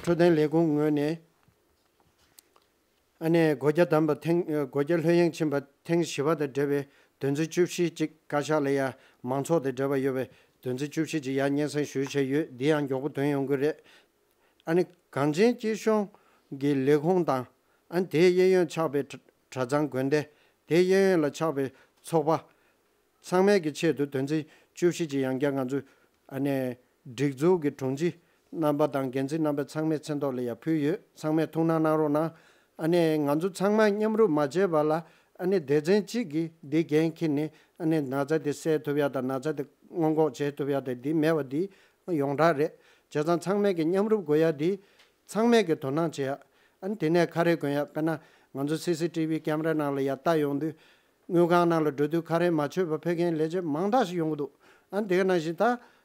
འཕྲོད་བསྟེན་ལས་ཁུངས་ངོས་ནས་ཨ་ནི་སྒོ་རྒྱ་བསྡམས་པ་ཐེངས་སྒོ་རྒྱ་ལྷོད་གཡེང་ཕྱིན་པ་ཐེངས་བཞི་པ་དང་འབྲེལ་བའི་དོན་ཚན་བཅུ་བཞི་ཅིག་བཀའ་ཤག་ལ་ཡ་མང་ཚོགས་དང་འབྲེལ་བ་ཡོད་པའི་དོན་ཚན་བཅུ་བཞི་ཅིག་ཡ་སྙན་སེང་ཞུས་བྱས་ཡོད། འདི་ཡང་མགྱོགས་པོ་ཐོན་ཡོང་གི་རེད། ཨ་ནི་གངས་ཅན་སྐྱིད་གཤོངས་ཀྱི་ལས་ཁུངས་དང་ཨ་ནི་དེའི་གཡས་གཡོན་ཆགས་པའི་གྲྭ་གྲྭ་ཚང་དགོན་སྡེ། དེའི་གཡས་གཡོན་ལ་ཆགས་པའི་ཚོགས་པ་ཚང་མའི་གི་ཆེད་དུ་དོན་ཚན་བཅུ་བཞི་ཅིག་ཡང་བསྐྱར་ང་ཚོས་ཨ་ནི་སྒྲིག་འཛུགས་ཀྱི་དྲུང་ཆེ་རྣམ་པ་དང་འགན་འཛིན་རྣམ་པ་ཚང་མའི་མཚན་ཐོག་ལ་ཡ་ཕུལ་ཡོད། ཚང་མས་ཐུགས་སྣང་གནང་རོགས་གནང་། ཨ་ནི་ང་ཚོ་ཚང་མ་མཉམ་རུབ་མ་བྱས་པ་ལ་ཨ་ནི་སྡེ་ཚན་གཅིག་གིས་འདི་འགན་འཁྱེར་ནས་ཨ་ནི་ན་ཚ་དེ་སེལ་ཐུབ་ཡ་དང་ན་ཚ་དེ་སྔོན་འགོག་བྱེད་ཐུབ་ཡ་དང་འདི་མེད་པ་འདི་ཡོངས་གྲགས་རེད། བྱས་ཙང་ཚང་མས་ཀྱི་མཉམ་རུབ་དགོས་ཡ་འདི་ཚང་མས་ཀྱི་དོ་སྣང་བྱེད་ཡ། ཨ་ནི་དེ་ནས་ཁ་རས་གོན་ཡ། དཔེར་ན་ང་ཚོ་སི་སི་ཊི་ཝི་ཀེམ་ར་ནང་ལ་ཡ་ལྟ་ཡོང་དུས་དངུལ་ཁང་ནང་ལ་འགྲོ་དུས་ཁ་རས་མ་ཆོད་པ་ཕུད་མཁན་ལས་བྱེད་མང་དག་ཞིག་ཡོང་གི་འདུག་ཨ་ནི་དེ་ག་ནང་བཞིན་ད་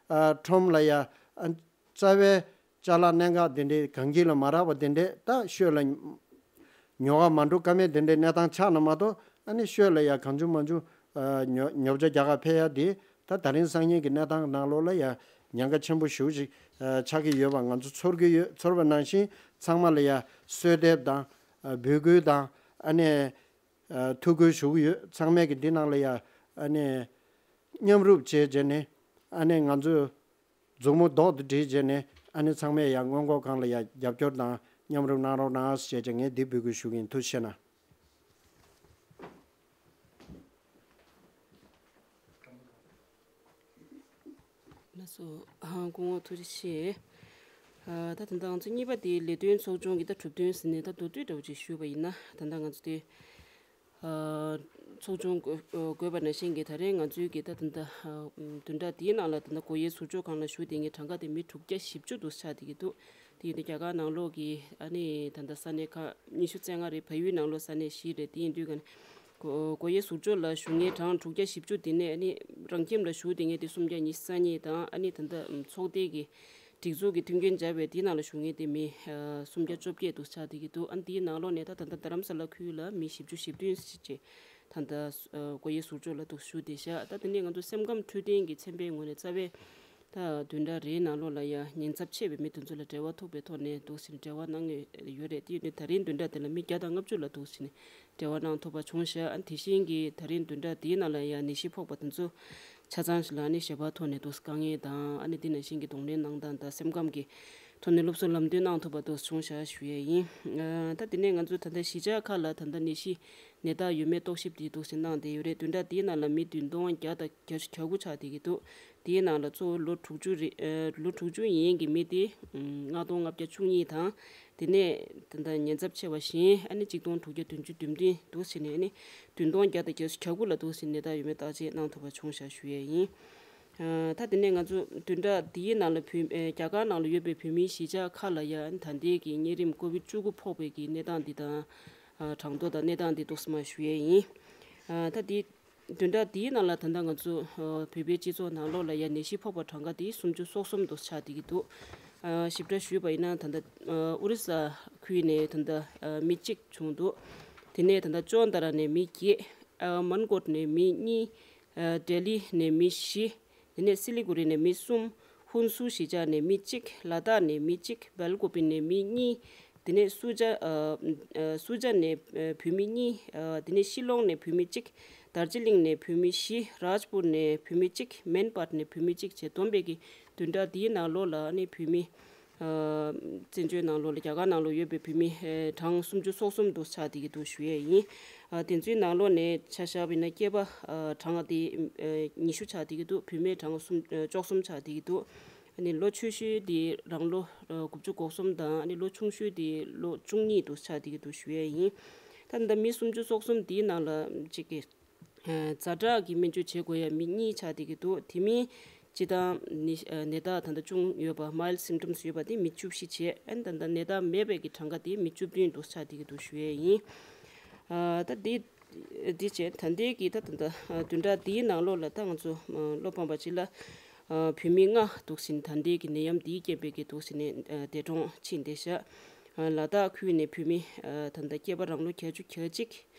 ཨ་ཁྲོམ་ལ་ཡ་ཨ་རྩ་བའི་ཅ་ལག་གནད་འགག་དེ་འདྲའི་གངས་སྐྱིད་ལ་མ་རག་པ་དེ་འདྲའི་ད་ཤོད་ལ་ཉོ་ག་མ་འགྲོ་ཀ་མེད་དེ་འདྲའི་གནས་སྟངས་ཆགས་ན་མ་གཏོགས་ཨ་ནི་ཤོད་ལ་ཡ་གང་བྱུང་མང་བྱུང་ཨ་ཉོ་ཉོ་ཆ་རྒྱག་ག་ཕེབས་ཡ་དེ་ད་ད་རིང་སང་ཉིན་གྱི་གནས་སྟངས་ནང་ལོགས་ལ་ཡ་ཉེན་ཁ་ཆེན་པོ་ཞེ་པོ་ཞིག་ཨ་ཆགས་ཀྱི་ཡོད་པ་ང་ཚོ་ཚོར་གྱི་ཡོད། ཚོར་བ་ནང་བཞིན་ཚང་མ་ལ་ཡ་གསོལ་འདེབས་དང་ཨ་འབོད་སྐུལ་དང་ཨ་ནི་ཨ་ཐུགས་ཁུར་ཞུ་གི་ཡོད། ཚང་མས་ཀྱི་འདི་ནང་ལ་ཡ་ཨ་ནི་མཉམ་རུབ་བྱས་བྱས་ནས་ཨ་ནི་ང་ཚོས་མཛུབ་མོ་རྡོག་ཏུ་སྒྲིལ་བྱས་ནས་ཨ་ནི་ཚང་མས་ཡ་སྔོན་འགོག་ཁང་ལ་ཡ་རྒྱབ་སྐྱོར་དང་ མཉམ་རུབ་གནང་རོགས་གནང་ཞེས་བྱས་ངས་འདི་འབོད་སྐུལ་ཞུ་གི་ཡིན། ཐུགས་རྗེ་ཆེ་གནང་། ལགས་སོ། ཨ། སྐུ་ངོ་ཐུགས་རྗེ་ཆེ། ཨ། ད་ད་ལྟ་ང་ཚོ་གཉིས་པ་དེ་ལས་དོན་ཚོགས་ཆུང་གི་ད་གྲུབ་དོན་ཟེར་ནས་ད་མདོར་བསྡུས་འདྲ་བོ་ཅིག་ཞུས་པ་ཡིན་ན། ད་ལྟ་ང་ཚོ་དེ། ཨ། ཚོགས་ཆུང་དགོས་པ་ནང་བཞིན་གྱི་ད་རེས་ང་ཚོའི་གི་ད་ད་ལྟ། ཨ། བདུན་ཕྲག་འདིའི་ནང་ལ་ད་ལྟ་སྒོ་དབྱེ་ཟུར་འཇོག་ཁང་ལ་ཞུགས་བསྡད་མཁན་གྲངས་ཀ་དེ་མི་དྲུག་བརྒྱ་བཞི་བཅུ་འདུག་ཆགས་བསྡད་ཀྱི་འདུག་དེ་ཡིན་དུས་རྒྱ་གར་ནང་ལོགས་ཀྱི་ཨ་ནི་ད་ལྟ་ས་གནས་ཁག་ཉི་ཤུ་རྩ་ལྔ་རེད། བལ་ཡུལ་ནང་ལོགས་ས་གནས་བཞི་རེད། དེ་ཡིན་དུས་ཀ་ནི་སྒོ་སྒོ་དབྱེ་ཟུར་འཇོག་ལ་ཞུགས་མཁན་གྲངས་དྲུག་བརྒྱ་བཞི་བཅུ་དེ་ནས་ཨ་ནི་རང་ཁྱིམ་ལ་ཞུགས་བསྡད་མཁན་དེ་སུམ་བརྒྱ་ཉི་ཤུ་རྩ་གཉིས་དང་། ཨ་ནི་ད་ལྟ་ཚོགས་སྡེ་གི་སྒྲིག་འཛུགས་ཀྱི་མཐུན་རྐྱེན་སྦྱར་བའི་དེའི་ནང་ལ་ཞུགས་མཁན་དེ་མི་ཨ་སུམ་བརྒྱ་བཅོ་བརྒྱད་འདུག་ཆགས་བསྡད་ཀྱི་འདུག་ཨ་ནི་དེའི་ནང་ལོགས་ནས་ད་ད་ལྟ་རྡ་རམ་ས་ལ་ཁུལ་ལ་མི་བཞི་བཅུ་ཞེ་བདུན་ཅིག་ད་ལྟ་སྒོ་དབྱེ་ཟུར་འཇོག་ལ་འདུག་ཞུགས་བསྡད་ཤག་ད་དེ་ནས་ང་ཚོ་སེམས་ཁམས་འཕྲོད་བསྟེན་གྱི་ཚན་པའི་ངོས་ནས་རྩ་བའི་ད་བདུན་ཕྲག་རེའི་ནང་ལོགས་ལ་ཡ་ཉེན་ཚབས་ཆེ་བའི་མི་དེ་ཚོ་ལ་འབྲེལ་བ་ཐུག་པའི་ཐོག་ནས་འདུག་ཟིན་འབྲེལ་བ་གནང་ཡོད་ཡོད་རེད། དེ་ཡིན་དུས་ད་རིང་བདུན་ཕྲག་དེ་ལ་མི་བརྒྱ་དང་ལྔ་བཅུ་ལ་འདུག་ཟིན་འབྲེལ་བ་གནང་ཐུབ་པ་བྱུང་ཤག་ཨ་ནི་དེ་བཞིན་གྱི་ད་རིང་བདུན་ཕྲག་དེའི་ནང་ལ་ཡ་ནད་གཞི་ཕོག་པ་དེ་ཚོ་ཆ་ཚང་ཞིག་ལ་ཨ་ནི་ཞལ་པར་ཐོག་ནས་འདུག་དཀའ་ངལ་དང་། ཨ་ནི་དེ་ནང་བཞིན་གྱི་གདོང་ལེན་གནང་སྟངས་དང་སེམས་ཁམས་ཀྱི་ཐོག་ནས་སློབ་གསོ་ལམ་སྟོན་གནང་ཐུབ་པ་འདུག་བྱུང་ཤག་ཞུ་ཡས་ཡིན། ཨ། ད་དེ་ནས་ང་ཚོས་ད་ལྟ་གཞིས་ཆགས་ཁག་ལ་ད་ལྟ་ནད་གཞི་ནད་རྟགས་ཡོད་མེད་རྟོག་ཞིབ་དེ་འདུག་སེ་གནང་བསྡད་ཡོད་རེད། བདུན་ཕྲག་དེའི་ནང་ལ་མི་བདུན་སྟོང་བརྒྱ་དང་བརྒྱད་ཅུ་གྱ་དགུ་ཆགས་བསྡད་ཀྱི་འདུག་དེའི་ནང་ལ་གཙོ་བོ་ལོ་དྲུག་ཅུ་རེ། ཨ། ལོ་དྲུག་ཅུ་ཡན་གྱི་མི་དེ་ལྔ་སྟོང་ལྔ་བརྒྱ་བཅུ་གཉིས་དང་། དེ་ནས་ད་ལྟ་ཉེན་ཚབས་ཆེ་བ་གཞན་ཨ་ནི་གཅིག་སྟོང་དྲུག་བརྒྱ་བདུན་ཅུ་དོན་བདུན་འདུག་སེ་ནས་ཨ་ནི་བདུན་སྟོང་བརྒྱ་དང་བརྒྱད་ཅུ་གྱ་དགུ་ལ་འདུག་སེ་ནད་རྟགས་ཡོད་མེད་བརྟག་དཔྱད་གནང་ཐུབ་པ་བྱུང་ཤག་ཞུ་ཡས་ཡིན། ཨ། ད་དེ་ནས་ང་ཚོ་བདུན་ཕྲག་འདིའི་ནང་ལ་བོད། ཨེ། རྒྱ་གར་ནང་ལ་ཡོད་པའི་བོད་མིའི་གཞིས་ཆགས་ཁག་ལ་ཡང་ད་ལྟའི་གི་གཉན་རིམས་ཀོ་བིད་བཅུ་དགུ་ཕོག་པའི་གི་གནས་སྟངས་འདི་དང་། ཨ། གྲངས་ཐོ་དང་གནས་སྟངས་འདི་ཏོག་ཙམ་ཞུ་ཡས་ཡིན། ཨ། ད་འདི་བདུན་ཕྲག་འདིའི་ནང་ལ་ད་ལྟ་ང་ཚོ། ཨ། བོད་པའི་སྤྱི་ཚོགས་ནང་ལོགས་ལ་ཡང་ནད་གཞི་ཕོག་པ་གྲངས་ཀ་དེ་སུམ་ཅུ་སོ་གསུམ་དུ་ཆགས་བསྡད་ཀྱི་འདུག་ཨ། ཞིབ་ཕྲ་ཞུས་པ་ཡིན་ན་ད་ལྟ། ཨ། ཨོ་རི་ས་ཁུལ་ནས་ད་ལྟ། ཨ། མི་གཅིག་བྱུང་འདུག་དེ་ནས་ད་ལྟ་ཅོན་ཏ་ར་ནས་མི་བརྒྱད། ཨ། མན་གོཊ་ནས་མི་གཉིས། ཨ། ལྡི་ལི་ནས་མི་བཞི། དེ་ནས་སི་ལི་གུ་རི་ནས་མི་གསུམ། ཧུན་སུར་གཞིས་ཆགས་ནས་མི་གཅིག་ལ་དྭགས་ནས་མི་གཅིག་བལ་ཀོ་པི་ནས་མི་གཉིས། དེ་ནས་སུ་ཇ། ཨ། ཨ། སུ་ཇ་ནས། ཨ། བོད་མི་གཉིས། ཨ། དེ་ནས་ཤི་ལོང་ནས་བོད་མི་གཅིག་དར་ཇི་ལིང་ནས་བོད་མི་བཞི། རཱཇ་པུར་ནས་བོད་མི་གཅིག་མན་པཱཊ་ནས་བོད་མི་གཅིག་བྱས་བསྡོམས་པས་ཀྱི་བདུན་ཕྲག་འདིའི་ནང་ལོགས་ལ་ཨ་ནི་བོད་མི། ཨ། བཙན་བྱོལ་ནང་ལོགས་ལ་རྒྱ་གར་ནང་ལོགས་ཡོད་པའི་བོད་མི། ཨ། གྲངས་སུམ་ཅུ་སོ་གསུམ་དུ་ཆགས་བསྡད་ཀྱི་འདུག་ཞུ་ཡས་ཡིན། ཨ། དེ་ཚོའི་ནང་ལོགས་ནས་ཆ་བཞག་པ་ཡིན་ན་སྐྱེས་པ། ཨ། གྲངས་དེ། ཨ། ཉི་ཤུ་ཆགས་བསྡད་ཀྱི་འདུག་བུད་མེད་གྲངས་སུམ། ཨ། བཅུ་གསུམ་ཆགས་བསྡད་ཀྱི་འདུག་ཨ་ནི་ལོ་ཆེ་ཤོས་དེ་རང་ལོ། ཨ། དགུ་བཅུ་གོ་གསུམ་དང་། ཨ་ནི་ལོ་ཆུང་ཤོས་དེ་ལོ་བཅུ་གཉིས་དུ་ཆགས་བསྡད་ཀྱི་འདུག་ཞུ་ཡས་ཡིན། ད་ལྟ་མི་སུམ་ཅུ་སོ་གསུམ་དེའི་ནང་ལ་གཅིག་གི། ཨ། ཛ་དྲག་གི་སྨན་བཅོས་བྱེད་དགོས་ཡ་མི་གཉིས་ཆགས་བསྡད་ཀྱི་འདུག་དེ་མིན་སྤྱི་བཏང་ནི། ཨ། ནད་རྟགས་ད་ལྟ་བྱུང་ཡོད་པ། མའིལ་སིམ་ཊམ་སི་ཡོད་པ་དེ་མི་བཅུ་བཞི་བྱས། ཨ་ནི་ད་ལྟ་ནད་རྟགས་མེད་པའི་གི་གྲངས་ཀ་དེ་མི་བཅུ་བདུན་དུ་ཆགས་བསྡད་ཀྱི་འདུག་ཞུ་ཡས་ཡིན། ཨ། ད་འདི་འདི་བྱས་ད་ལྟའི་གི་ད་ད་ལྟ། ཨ། བདུན་ཕྲག་འདིའི་ནང་ལོགས་ལ་ད་ང་ཚོ། ཨ། བློ་ཕམ་པ་ཅིག་ལ། ཨ། བོད་མི་ལྔ་འདུག་སེ་ད་ལྟའི་གི་ནད་ཡམས་འདིའི་རྐྱེན་པས་ཀྱི་འདུག་སེ་ནས། ཨ། འདས་གྲོངས་ཕྱིན་བསྡད་ཤག་ཨ། ལ་དྭགས་ཁུལ་ནས་བོད་མི། ཨ། ད་ལྟ་སྐྱེས་པ་རང་ལོ་བརྒྱད་ཅུ་གྱ་གཅིག་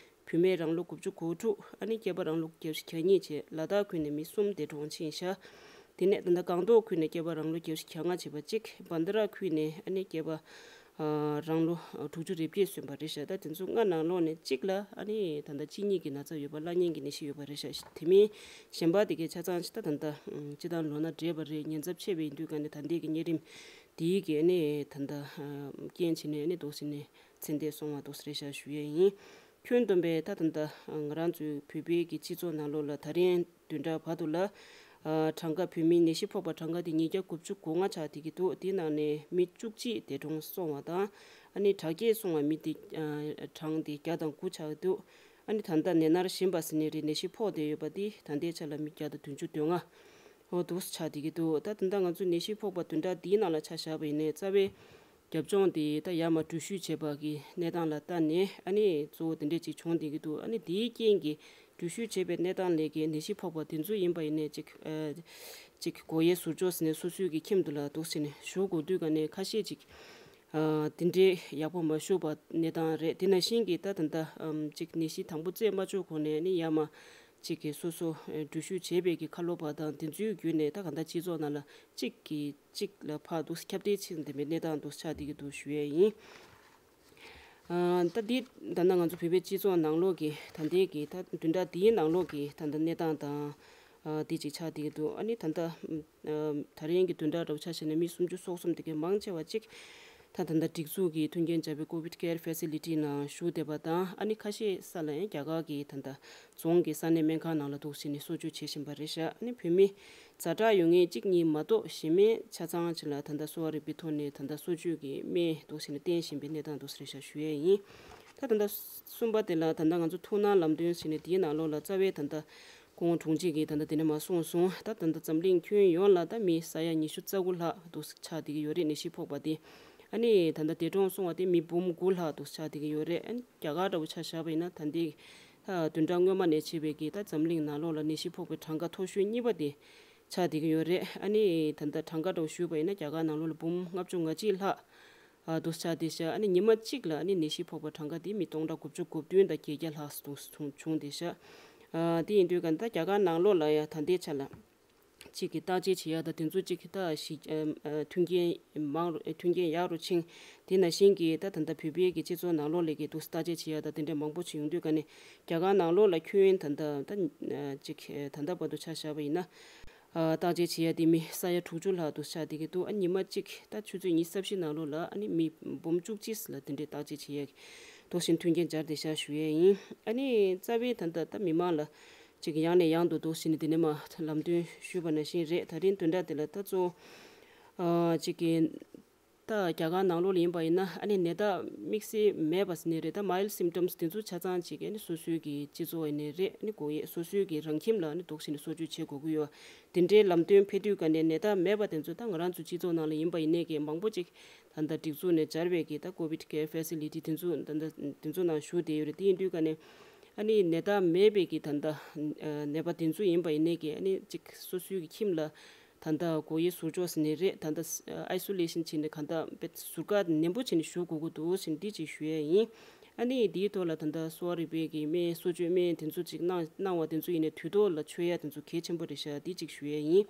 བུད་མེད་རང་ལོ་དགུ་བཅུ་གོ་དྲུག་ཨ་ནི་སྐྱེས་པ་རང་ལོ་བརྒྱད་ཅུ་གྱ་གཉིས་བྱས། ལ་དྭགས་ཁུལ་ནས་མི་གསུམ་འདས་གྲོངས་ཕྱིན་ཤག་དེ་ནས་ད་ལྟ་སྒང་ཏོག་ཁུལ་ནས་སྐྱེས་པ་རང་ལོ་བརྒྱད་ཅུ་གྱ་ལྔ་བྱས་པ་གཅིག་བན་དྷ་ར་ཁུལ་ནས་ཨ་ནི་སྐྱེས་པ། ཨ། རང་ལོ་དྲུག་ཅུ་རེ་བརྒྱད་སོན་པ་རེད་ཤག་ད་དེ་ཚོ་ལྔ་ནང་ལོགས་ནས་གཅིག་ལ་ཨ་ནི་ད་ལྟ་གཅིན་སྙི་གི་ན་ཚ་ཡོད་པ། བླ་གཉན་གྱི་ནད་གཞི་ཡོད་པ་རེད་ཤག་དེ་མིན་གཞན་པ་དེ་གའི་ཆ་ཚང་ཅིག་ད་ད་ལྟ་སྤྱི་བཏང་ལོ་ན་བགྲེས་པ་རེད། ཉེན་ཚབས་ཆེ་བ་ཡིན་དུས་ག་ནས་ད་ལྟའི་གི་གཉན་རིམས་དེའི་གི་ཨ་ནི་ད་ལྟ། ཨ། རྐྱེན་བྱས་ནས་ཨ་ནི་འདུག་སེ་ནས་ཚེ་འདས་སོང་བ་འདུག་སེ་རེད་ཤག་ཞུ་ཡས་ཡིན། ཁྱོན་བསྡོམས་པས་ད་ད་ལྟ་ང་རང་ཚོའི་བོད་པའི་གི་སྤྱི་ཚོགས་ནང་ལོགས་ལ་ད་རིང་བདུན་ཕྲག་བར་དུ་ལ། ཨ། གྲངས་ཀ་བོད་མི་ནད་གཞི་ཕོག་པ་གྲངས་ཀ་དེ་ཉིས་བརྒྱ་དགུ་བཅུ་གོ་ལྔ་ཆགས་བསྡད་ཀྱི་འདུག་དེའི་ནང་ནས་མི་བཅུ་གཅིག་འདས་གྲོངས་སོང་བ་དང་། ཨ་ནི་དྲག་སྐྱེད་སོང་བ་མི་དེ། ཨ། གྲངས་དེ་བརྒྱ་དང་དགུ་ཆགས་ཀྱི་འདུག་ཨ་ནི་ད་ལྟ་ནད་མནར་བཞིན་པ་ཟེར་ནི་རེད། ནད་གཞི་ཕོག་བསྡད་ཡོད་པ་དེ་ད་ལྟའི་ཆ་ལ་མི་བརྒྱ་དང་བདུན་ཅུ་དོན་ལྔ། འོ་འདུག་སེ་ཆགས་བསྡད་ཀྱི་འདུག་ད་ད་ལྟ་ང་ཚོ་ནད་གཞི་ཕོག་པ་བདུན་ཕྲག་འདིའི་ནང་ལ་ཆ་བཞག་པ་ཡིན་ནའི་རྩ་བའི་རྒྱབ་ལྗོངས་དེ་ད་ཡར་མར་འགྲུལ་བཞུད་བྱས་པ་གི་གནས་སྟངས་ལ་ལྟ་ནས་ཨ་ནི་གཙོ་བོ་དེ་འདྲས་ཅིག་བྱུང་བསྡད་ཀྱི་འདུག་ཨ་ནི་དེའི་རྐྱེན་གྱིས་འགྲུལ་བཞུད་བྱས་པའི་གནས་སྟངས་ལས་ཀྱི་ནད་གཞི་ཕོག་པ་དེ་ཚོ་ཡིན་པ་ཡིན་ནའི་ཅིག་ཨ། ཅིག་སྒོ་དབྱེ་ཟུར་འཇོག་ཟེར་ནས་སོ་སོའི་གི་ཁྱིམ་དུ་ལ་འདུག་ཟེར་ནས་བཞུགས་དགོས་དུས་ག་ནས་ཁ་ཤས་ཅིག་ཨ། དེ་འདྲའི་ཡག་པོ་མ་བཞུགས་པ་གནས་སྟངས་རེད། དེ་ནང་བཞིན་གྱི་ད་ད་ལྟ་ཨམ། ཅིག་ནད་གཞི་དང་པོ་རྩད་མ་གཅོད་གོང་ནས་ནི་ཡར་མར་ཅིག་གི་སོ་སོ་འགྲུལ་བཞུད་བྱས་པའི་གི་ཁ་ལོ་བ་དང་དེ་ཚོའི་བརྒྱུད་ནས་ད་ག་ད་སྤྱི་ཚོགས་ནང་ལ་གཅིག་གིས་གཅིག་ལ་ཕར་འདུག་ཁྱབ་གདལ་ཕྱིན་བསྡད་པའི་གནས་སྟངས་འདུག་ཆགས་བསྡད་ཀྱི་འདུག་ཞུ་ཡས་ཡིན། ཨ། ད་འདི་ད་ལྟ་ང་ཚོ་བོད་པའི་སྤྱི་ཚོགས་ནང་ལོགས་ཀྱི་ད་ལྟའི་གི་ད་བདུན་ཕྲག་འདིའི་ནང་ལོགས་ཀྱི་ད་ལྟ་གནས་སྟངས་དང་། ཨ། འདི་ཅིག་ཆགས་བསྡད་ཀྱི་འདུག་ཨ་ནི་ད་ལྟ་ཨ། ད་རིང་གི་བདུན་ཕྲག་འདྲ་བོ་ཆ་བཞག་ན་མི་སུམ་ཅུ་སོ་གསུམ་དེ་གའི་མང་ཆེ་བ་གཅིག་ད་ ད་ད་ལྟ་སྒྲིག་འཛུགས་ཀྱི་མཐུན་རྐྱེན་སྦྱར་བའི་ཀོ་བིད་ཀེར་ཕེ་སི་ལི་ཊི་ནང་བཞུགས་བསྡད་པ་དང་། ཨ་ནི་ཁ་ཤས་ས་ལ་ཡང་རྒྱ་གར་གྱི་ད་ལྟ་རྫོང་གི་ས་གནས་སྨན་ཁང་ནང་ལ་འདུག་སེ་ནས་གསོ་བཅོས་བྱེད་བཞིན་པ་རེད་ཤག་ཨ་ནི་བོད་མི་ཛ་དྲག་ཡོད་མཁན་གཅིག་གཉིས་མ་གཏོགས་གཞན་སྨན་ཆ་ཚང་ཅིག་ལ་ད་ལྟ་གསོ་བ་རིག་པའི་ཐོག་ནས་ད་ལྟ་གསོ་བཅོས་ཀྱི་སྨན་འདུག་སེ་ནས་བསྟེན་བཞིན་པའི་གནས་སྟངས་འདུག་སེ་རེད་ཤག་ཞུ་ཡས་ཡིན། ད་ད་ལྟ་གསུམ་པ་དེ་ལ་ད་ལྟ་ང་ཚོ་ཐུགས་སྣང་ལམ་སྟོན་བྱས་ནས་དེའི་ནང་ལོགས་ལ་རྩ་བའི་ད་ལྟ་སྐུ་ངོ་དྲུང་ཆེ་གིས་ད་ལྟ་དེ་ནས་མར་གསུངས་སོང་། ད་ད་ལྟ་འཛམ་གླིང་ཁྱོན་ཡོངས་ལ་ད་མི་ས་ཡ་ཉི་ཤུ་རྩ་དགུ་ལྷག་འདུག་ཆགས་བསྡད་ཀྱི་ཡོད་རེད། ནད་གཞི་ཕོག་པ་དེ། ཨ་ནི་ད་ལྟ་འདས་གྲོངས་སོང་བ་དེ་མི་འབུམ་དགུ་ལྷག་འདུག་ཆགས་བསྡད་ཀྱི་ཡོད་རེད། ཨ་ནི་རྒྱ་གར་འདྲ་བོ་ཆ་བཞག་པ་ཡིན་ན་ད་ལྟའི་ད་བདུན་ཕྲག་སྔོན་མ་ནས་བྱས་པའི་གི་ད་འཛམ་གླིང་ནང་ལོགས་ལ་ནད་གཞི་ཕོག་པའི་གྲངས་ཀ་མཐོ་ཤོས་གཉིས་པ་དེ་ཆགས་བསྡད་ཀྱི་ཡོད་རེད། ཨ་ནི་ད་ལྟ་གྲངས་ཀ་འདྲ་བོ་ཞུས་པ་ཡིན་ན་རྒྱ་གར་ནང་ལོགས་ལ་འབུམ་ལྔ་བཅུ་ང་གཅིག་ལྷག་ཨ་འདུག་ཆགས་བསྡད་ཤག་ཨ་ནི་ཉི་མ་གཅིག་ལ་ཨ་ནི་ནད་གཞི་ཕོག་པ་གྲངས་ཀ་དེ་མི་སྟོང་ཕྲག་དགུ་བཅུ་གོ་བདུན་དང་བརྒྱད་བརྒྱ་ལྷག་འདུག་བྱུང་བྱུང་བསྡད་ཤག་ཨ་དེ་ཡིན་དུས་ག་ད་རྒྱ་གར་ནང་ལོགས་ལ་ཡ་ད་ལྟའི་ཆ་ལ་གཅིག་གི་བརྟག་དཔྱད་བྱེད་ཡ་ད་དེ་ཚོ་གཅིག་གི་ད་ཞིག་ཨ་ཨ་མཐུན་རྐྱེན་མང་རུ་མཐུན་རྐྱེན་ཡག་རུ་ཕྱིན། དེ་ནང་བཞིན་གྱི་ད་ད་ལྟ་བོད་པའི་གི་སྤྱི་ཚོགས་ནང་ལོགས་ལ་གི་འདུག་བརྟག་དཔྱད་བྱེད་ཡ་ད་དེ་འདྲ་མང་པོ་ཞིག་ཡོང་དུས་ག་ནས་རྒྱ་གར་ནང་ལོགས་ལ་ཁྱོན་ད་ལྟ་ད་ཨ་གཅིག་ཨ་ད་ལྟ་བར་དུ་ཆ་བཞག་པ་ཡིན་ན། ཨ་བརྟག་དཔྱད་བྱེད་ཡ་དེ་མི་ས་ཡ་དྲུག་ཅུ་ལྷག་འདུག་ཆགས་བསྡད་ཀྱི་འདུག་ཨ་ཉི་མ་གཅིག་ད་ཆུ་ཚོད་ཉི་ཤུ་རྩ་བཞི་ནང་ལོགས་ལ་ཨ་ནི་མི་འབུམ་བཅུ་གཅིག་ལ་དེ་འདྲའི་བརྟག་དཔྱད་བྱེད་ཡ་འདུག་སེ་མཐུན་རྐྱེན་སྦྱར་བསྡད་ཤག་ཞུ་ཡས་ཡིན། ཨ་ནི་རྩ་བའི་ད་ལྟ་ད་མི་མང་ལ་གཅིག་ཡང་ནས་ཡང་དུ་འདུག་སེ་ནས་དེ་ནས་མར་ལམ་སྟོན་ཞུས་པ་ནང་བཞིན་རེད། ད་རིང་བདུན་ཕྲག་དེ་ལ་ད་གཙོ་བོ་ཨ་གཅིག་གི་ད་རྒྱ་གར་ནང་ལོགས་ལ་ཡིན་པ་ཡིན་ན་ཨ་ནི་ནད་རྟགས་དམིགས་བསལ་མེད་པ་ཟེར་ནས་རེད། ད་མའིལ་སིམ་ཊམ་སི་དེ་ཚོ་ཆ་ཚང་གཅིག་ཨ་ནི་སོ་སོའི་གི་སྤྱི་ཚོགས་ཡིན་ནའི་རེད། ཨ་ནི་སྒོ་དབྱེ་སོ་སོའི་གི་རང་ཁྱིམ་ལ་ཨ་ནི་འདུག་སེ་ནས་གསོ་བཅོས་བྱེད་དགོས་ཀྱི་ཡོད། དེ་འདྲའི་ལམ་སྟོན་ཕེབས་དུས་ག་ནས་ནད་རྟགས་མེད་པ་དེ་ཚོ་ད་ང་རང་ཚོ་སྤྱི་ཚོགས་ནང་ལ་ཡིན་པ་ཡིན་ནའི་གི་མང་པོ་ཅིག་ད་ལྟ་སྒྲིག་འཛུགས་ནས་སྦྱར་བའི་གི་ད་ཀོ་བིད་ཀེར་ཕེ་སི་ལི་ཊི་དེ་ཚོ་ད་ལྟ་དེ་ཚོ་ནང་ཞུགས་བསྡད་ཡོད་རེད། དེ་ཡིན་དུས་ག་ནས་ཨ་ནི་ནད་རྟགས་མེད་པའི་གི་ད་ལྟ་ནད་པ་དེ་ཚོ་ཡིན་པ་ཡིན་ནའི་གི་ཨ་ནི་ཅིག་སོ་སོའི་གི་ཁྱིམ་ལ་ད་ལྟ་སྒོ་དབྱེ་ཟུར་འཇོག་ཟེར་ནའི་རེད། ད་ལྟ་ཨའི་སོ་ལེ་ཤན་བྱས་ནས་ག་ད་དཔེ་ཟུར་བཀག་ནན་པོ་བྱས་ནས་བཞུགས་དགོས་ཀྱི་འདུག་ཟེར་ནས་འདི་ཅིག་ཞུ་ཡས་ཡིན། ཨ་ནི་འདིའི་ཐོག་ལ་ད་ལྟ་གསོ་བ་རིག་པའི་གི་སྨན་གསོ་བཅོས་སྨན་དེ་ཚོ་ཅིག་གནང་གནང་བ་དེ་ཚོ་ཡིན་ནའི་དུས་ཐོག་ལ་མཆོད་ཡ་དེ་ཚོ་གལ་ཆེན་པོ་རེད་ཤག་འདི་ཅིག་ཞུ་ཡས་ཡིན།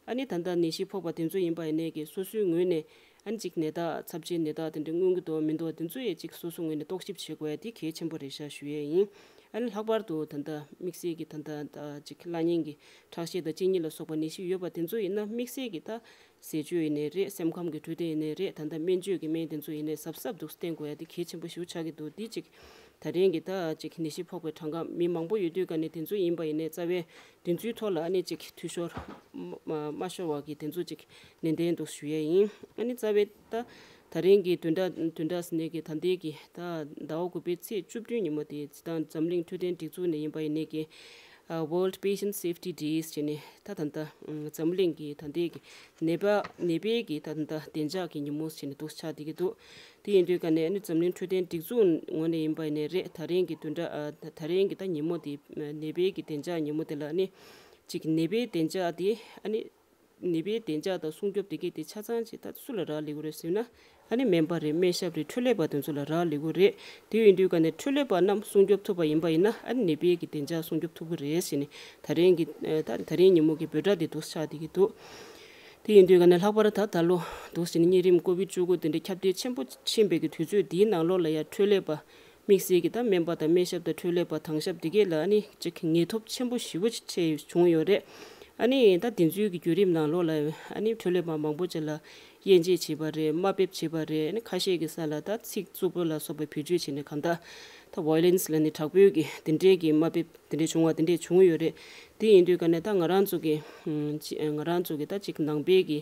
ཨ་ནི་ད་ལྟ་ནད་གཞི་ཕོག་པ་དེ་ཚོ་ཡིན་པ་ཡིན་ནའི་གི་སོ་སོའི་ངོས་ནས་ཨ་ནི་ཅིག་ནད་རྟགས་ཚབས་ཆེའི་ནད་རྟགས་དེ་འདྲ་མངོན་གྱི་འདུག་མི་འདུག་དེ་ཚོ་ཡི་ཅིག་སོ་སོ་ངོས་ནས་རྟོག་ཞིབ་བྱེད་དགོས་ཡ་དེ་གལ་ཆེན་པོ་རེད་ཤག་ཞུ་ཡས་ཡིན། ཨ་ནི་ལྷག་པར་དུ་ད་ལྟ་དམིགས་བསལ་གྱི་ད་ལྟ་ད་ཅིག་བླ་གཉན་གྱི་ཁྲག་ཤེད་དང་གཅིན་སྙི་ལ་སོགས་པ་ནད་གཞི་ཡོད་པ་དེ་ཚོ་ཡིན་ན་དམིགས་བསལ་གྱི་ད་ཟས་སྤྱོད་ཡིན་ནའི་རེད། སེམས་ཁམས་ཀྱི་འཕྲོད་བསྟེན་ཡིན་ནའི་རེད། ད་ལྟ་སྨན་བཅོས་ཀྱི་སྨན་དེ་ཚོ་ཡིན་ནའི་གཟབ་གཟབ་འདུག་བསྟེན་དགོས་ཡ་དེ་གལ་ཆེན་པོ་ཞིག་ཆགས་ཀྱི་འདུག་འདི་ཅིག་ད་རིང་གི་ད་ཅིག་ནད་གཞི་ཕོག་པའི་གྲངས་ཀ་མི་མང་པོ་ཡོད་དུས་ག་ནས་དེ་ཚོ་ཡིན་པ་ཡིན་ནའི་རྩ་བའི་དེ་ཚོའི་ཐོག་ལ་ཨ་ནི་ཅིག་འཐུས་ཤོར་མ་མ་ཤོར་བ་གི་དེ་ཚོ་ཅིག་ནན་ཏན་འདུག་ཞུ་ཡས་ཡིན། ཨ་ནི་རྩ་བའི་ད་ད་རིང་གི་བདུན་ཕྲག་བདུན་ཕྲག་ཟེར་ནས་གི་ད་ལྟའི་གི་ད་ཟླ་བ་དགུ་པའི་ཚེས་བཅུ་བདུན་ཉིན་མོ་དེ་སྤྱིར་བཏང་འཛམ་གླིང་འཕྲོད་བསྟེན་སྒྲིག་འཛུགས་ནས་ཡིན་པ་ཡིན་ནའི་གི་ཨ་World Patient Safety Days་བྱས་ནས་ད་ད་ལྟ་འཛམ་གླིང་གི་ད་ལྟའི་གི་ནད་པ་ནད་པའི་གི་ད་ད་ལྟ་བདེ་འཇགས་ཀྱི་ཉིན་མོ་བྱས་ནས་འདུག་ཆགས་བསྡད་ཀྱི་འདུག་དེ་ཡིན་དུས་ག་ནས་ཨ་ནི་འཛམ་གླིང་འཕྲོད་བསྟེན་སྒྲིག་འཛུགས་ངོས་ནས་ཡིན་པ་ཡིན་ནའི་རེད། ད་རིང་གི་བདུན་ཕྲག་ཨ་ད་ད་རིང་གི་ད་ཉིན་མོ་དེ་ནད་པའི་གི་བདེ་འཇགས་ཉིན་མོ་དེ་ལ་ཨ་ནི་ཅིག་ནད་པའི་བདེ་འཇགས་དེ་ཨ་ནི་ནད་པའི་བདེ་འཇགས་དང་སྲུང་སྐྱོབ་དེ་གས་དེ་ཆ་ཚང་ཅིག་ད་སུ་ལ་རག་ལས་ཀྱི་རེད་ཟེར་ན། ཨ་ནི་སྨན་པ་རེད། སྨན་ཞབས་རེད། འཕྲོད་ལས་པ་དེ་ཚོ་ལ་རག་ལས་ཀྱི་རེད། དེ་ཡིན་དུས་ག་ནས་འཕྲོད་ལས་པ་རྣམས་སྲུང་སྐྱོབ་ཐུབ་པ་ཡིན་པ་ཡིན་ན་ཨ་ནི་ནད་པའི་གི་བདེ་འཇགས་སྲུང་སྐྱོབ་ཐུབ་ཀྱི་རེད་ཟེར་ནས་ད་རིང་གི་ད་ད་རིང་ཉིན་མོ་གི་འབོད་སྒྲ་དེ་འདུག་ཆགས་བསྡད་ཀྱི་འདུག་དེ་ཡིན་དུས་ག་ནས་ལྷག་པར་ད་ད་ལོ་འདུག་ཟེར་ནས་གཉན་རིམས་ཀོ་བིད་བཅུ་དགུ་དེ་འདྲ་ཁྱབ་གདལ་ཆེན་པོ་ཕྱིན་པའི་གི་དུས་ཚོད་འདིའི་ནང་ལོགས་ལ་ཡང་འཕྲོད་ལས་པ་དམིགས་བསལ་གྱི་ད་སྨན་པ་དང་སྨན་ཞབས་དང་འཕྲོད་ལས་པ་དྭང་ཞབས་འདི་གས་ལ་ཨ་ནི་ཅིག་ངལ་དུབ་ཆེན་པོ་ཞེ་པོ་ཅིག་བྱུང་ཡོད་རེད། ཨ་ནི་ད་དེ་ཚོའི་གི་བརྒྱུད་རིམ་ནང་ལོགས་ལ་ཨ་ནི་འཕྲོད་ལས་པ་མང་པོ་ཅིག་ལ་དབྱེ་འབྱེད་བྱས་པ་རེད། དམའ་འབེབས་བྱས་པ་རེད། ཨ་ནི་ཁ་ཤས་ཀྱི་ས་ལ་ད་ཚིག་རྩུབ་པོ་ལ་སོགས་པའི་བེད་སྤྱོད་བྱས་ནས་གང་ལྟར་ད་ཝའི་ལེན་སི་ལབ་ནས་དྲག་པོའི་གི་དེ་འདྲའི་གི་དམའ་འབེབས་དེ་འདྲའི་བྱུང་བ་དེ་འདྲའི་བྱུང་ཡོད་རེད། དེ་ཡིན་དུས་ག་ནས་ད་ང་རང་ཚོ་གི་ཨམ་ཅི་ང་རང་ཚོ་གི་ད་ཅིག་ནང་པའི་གི་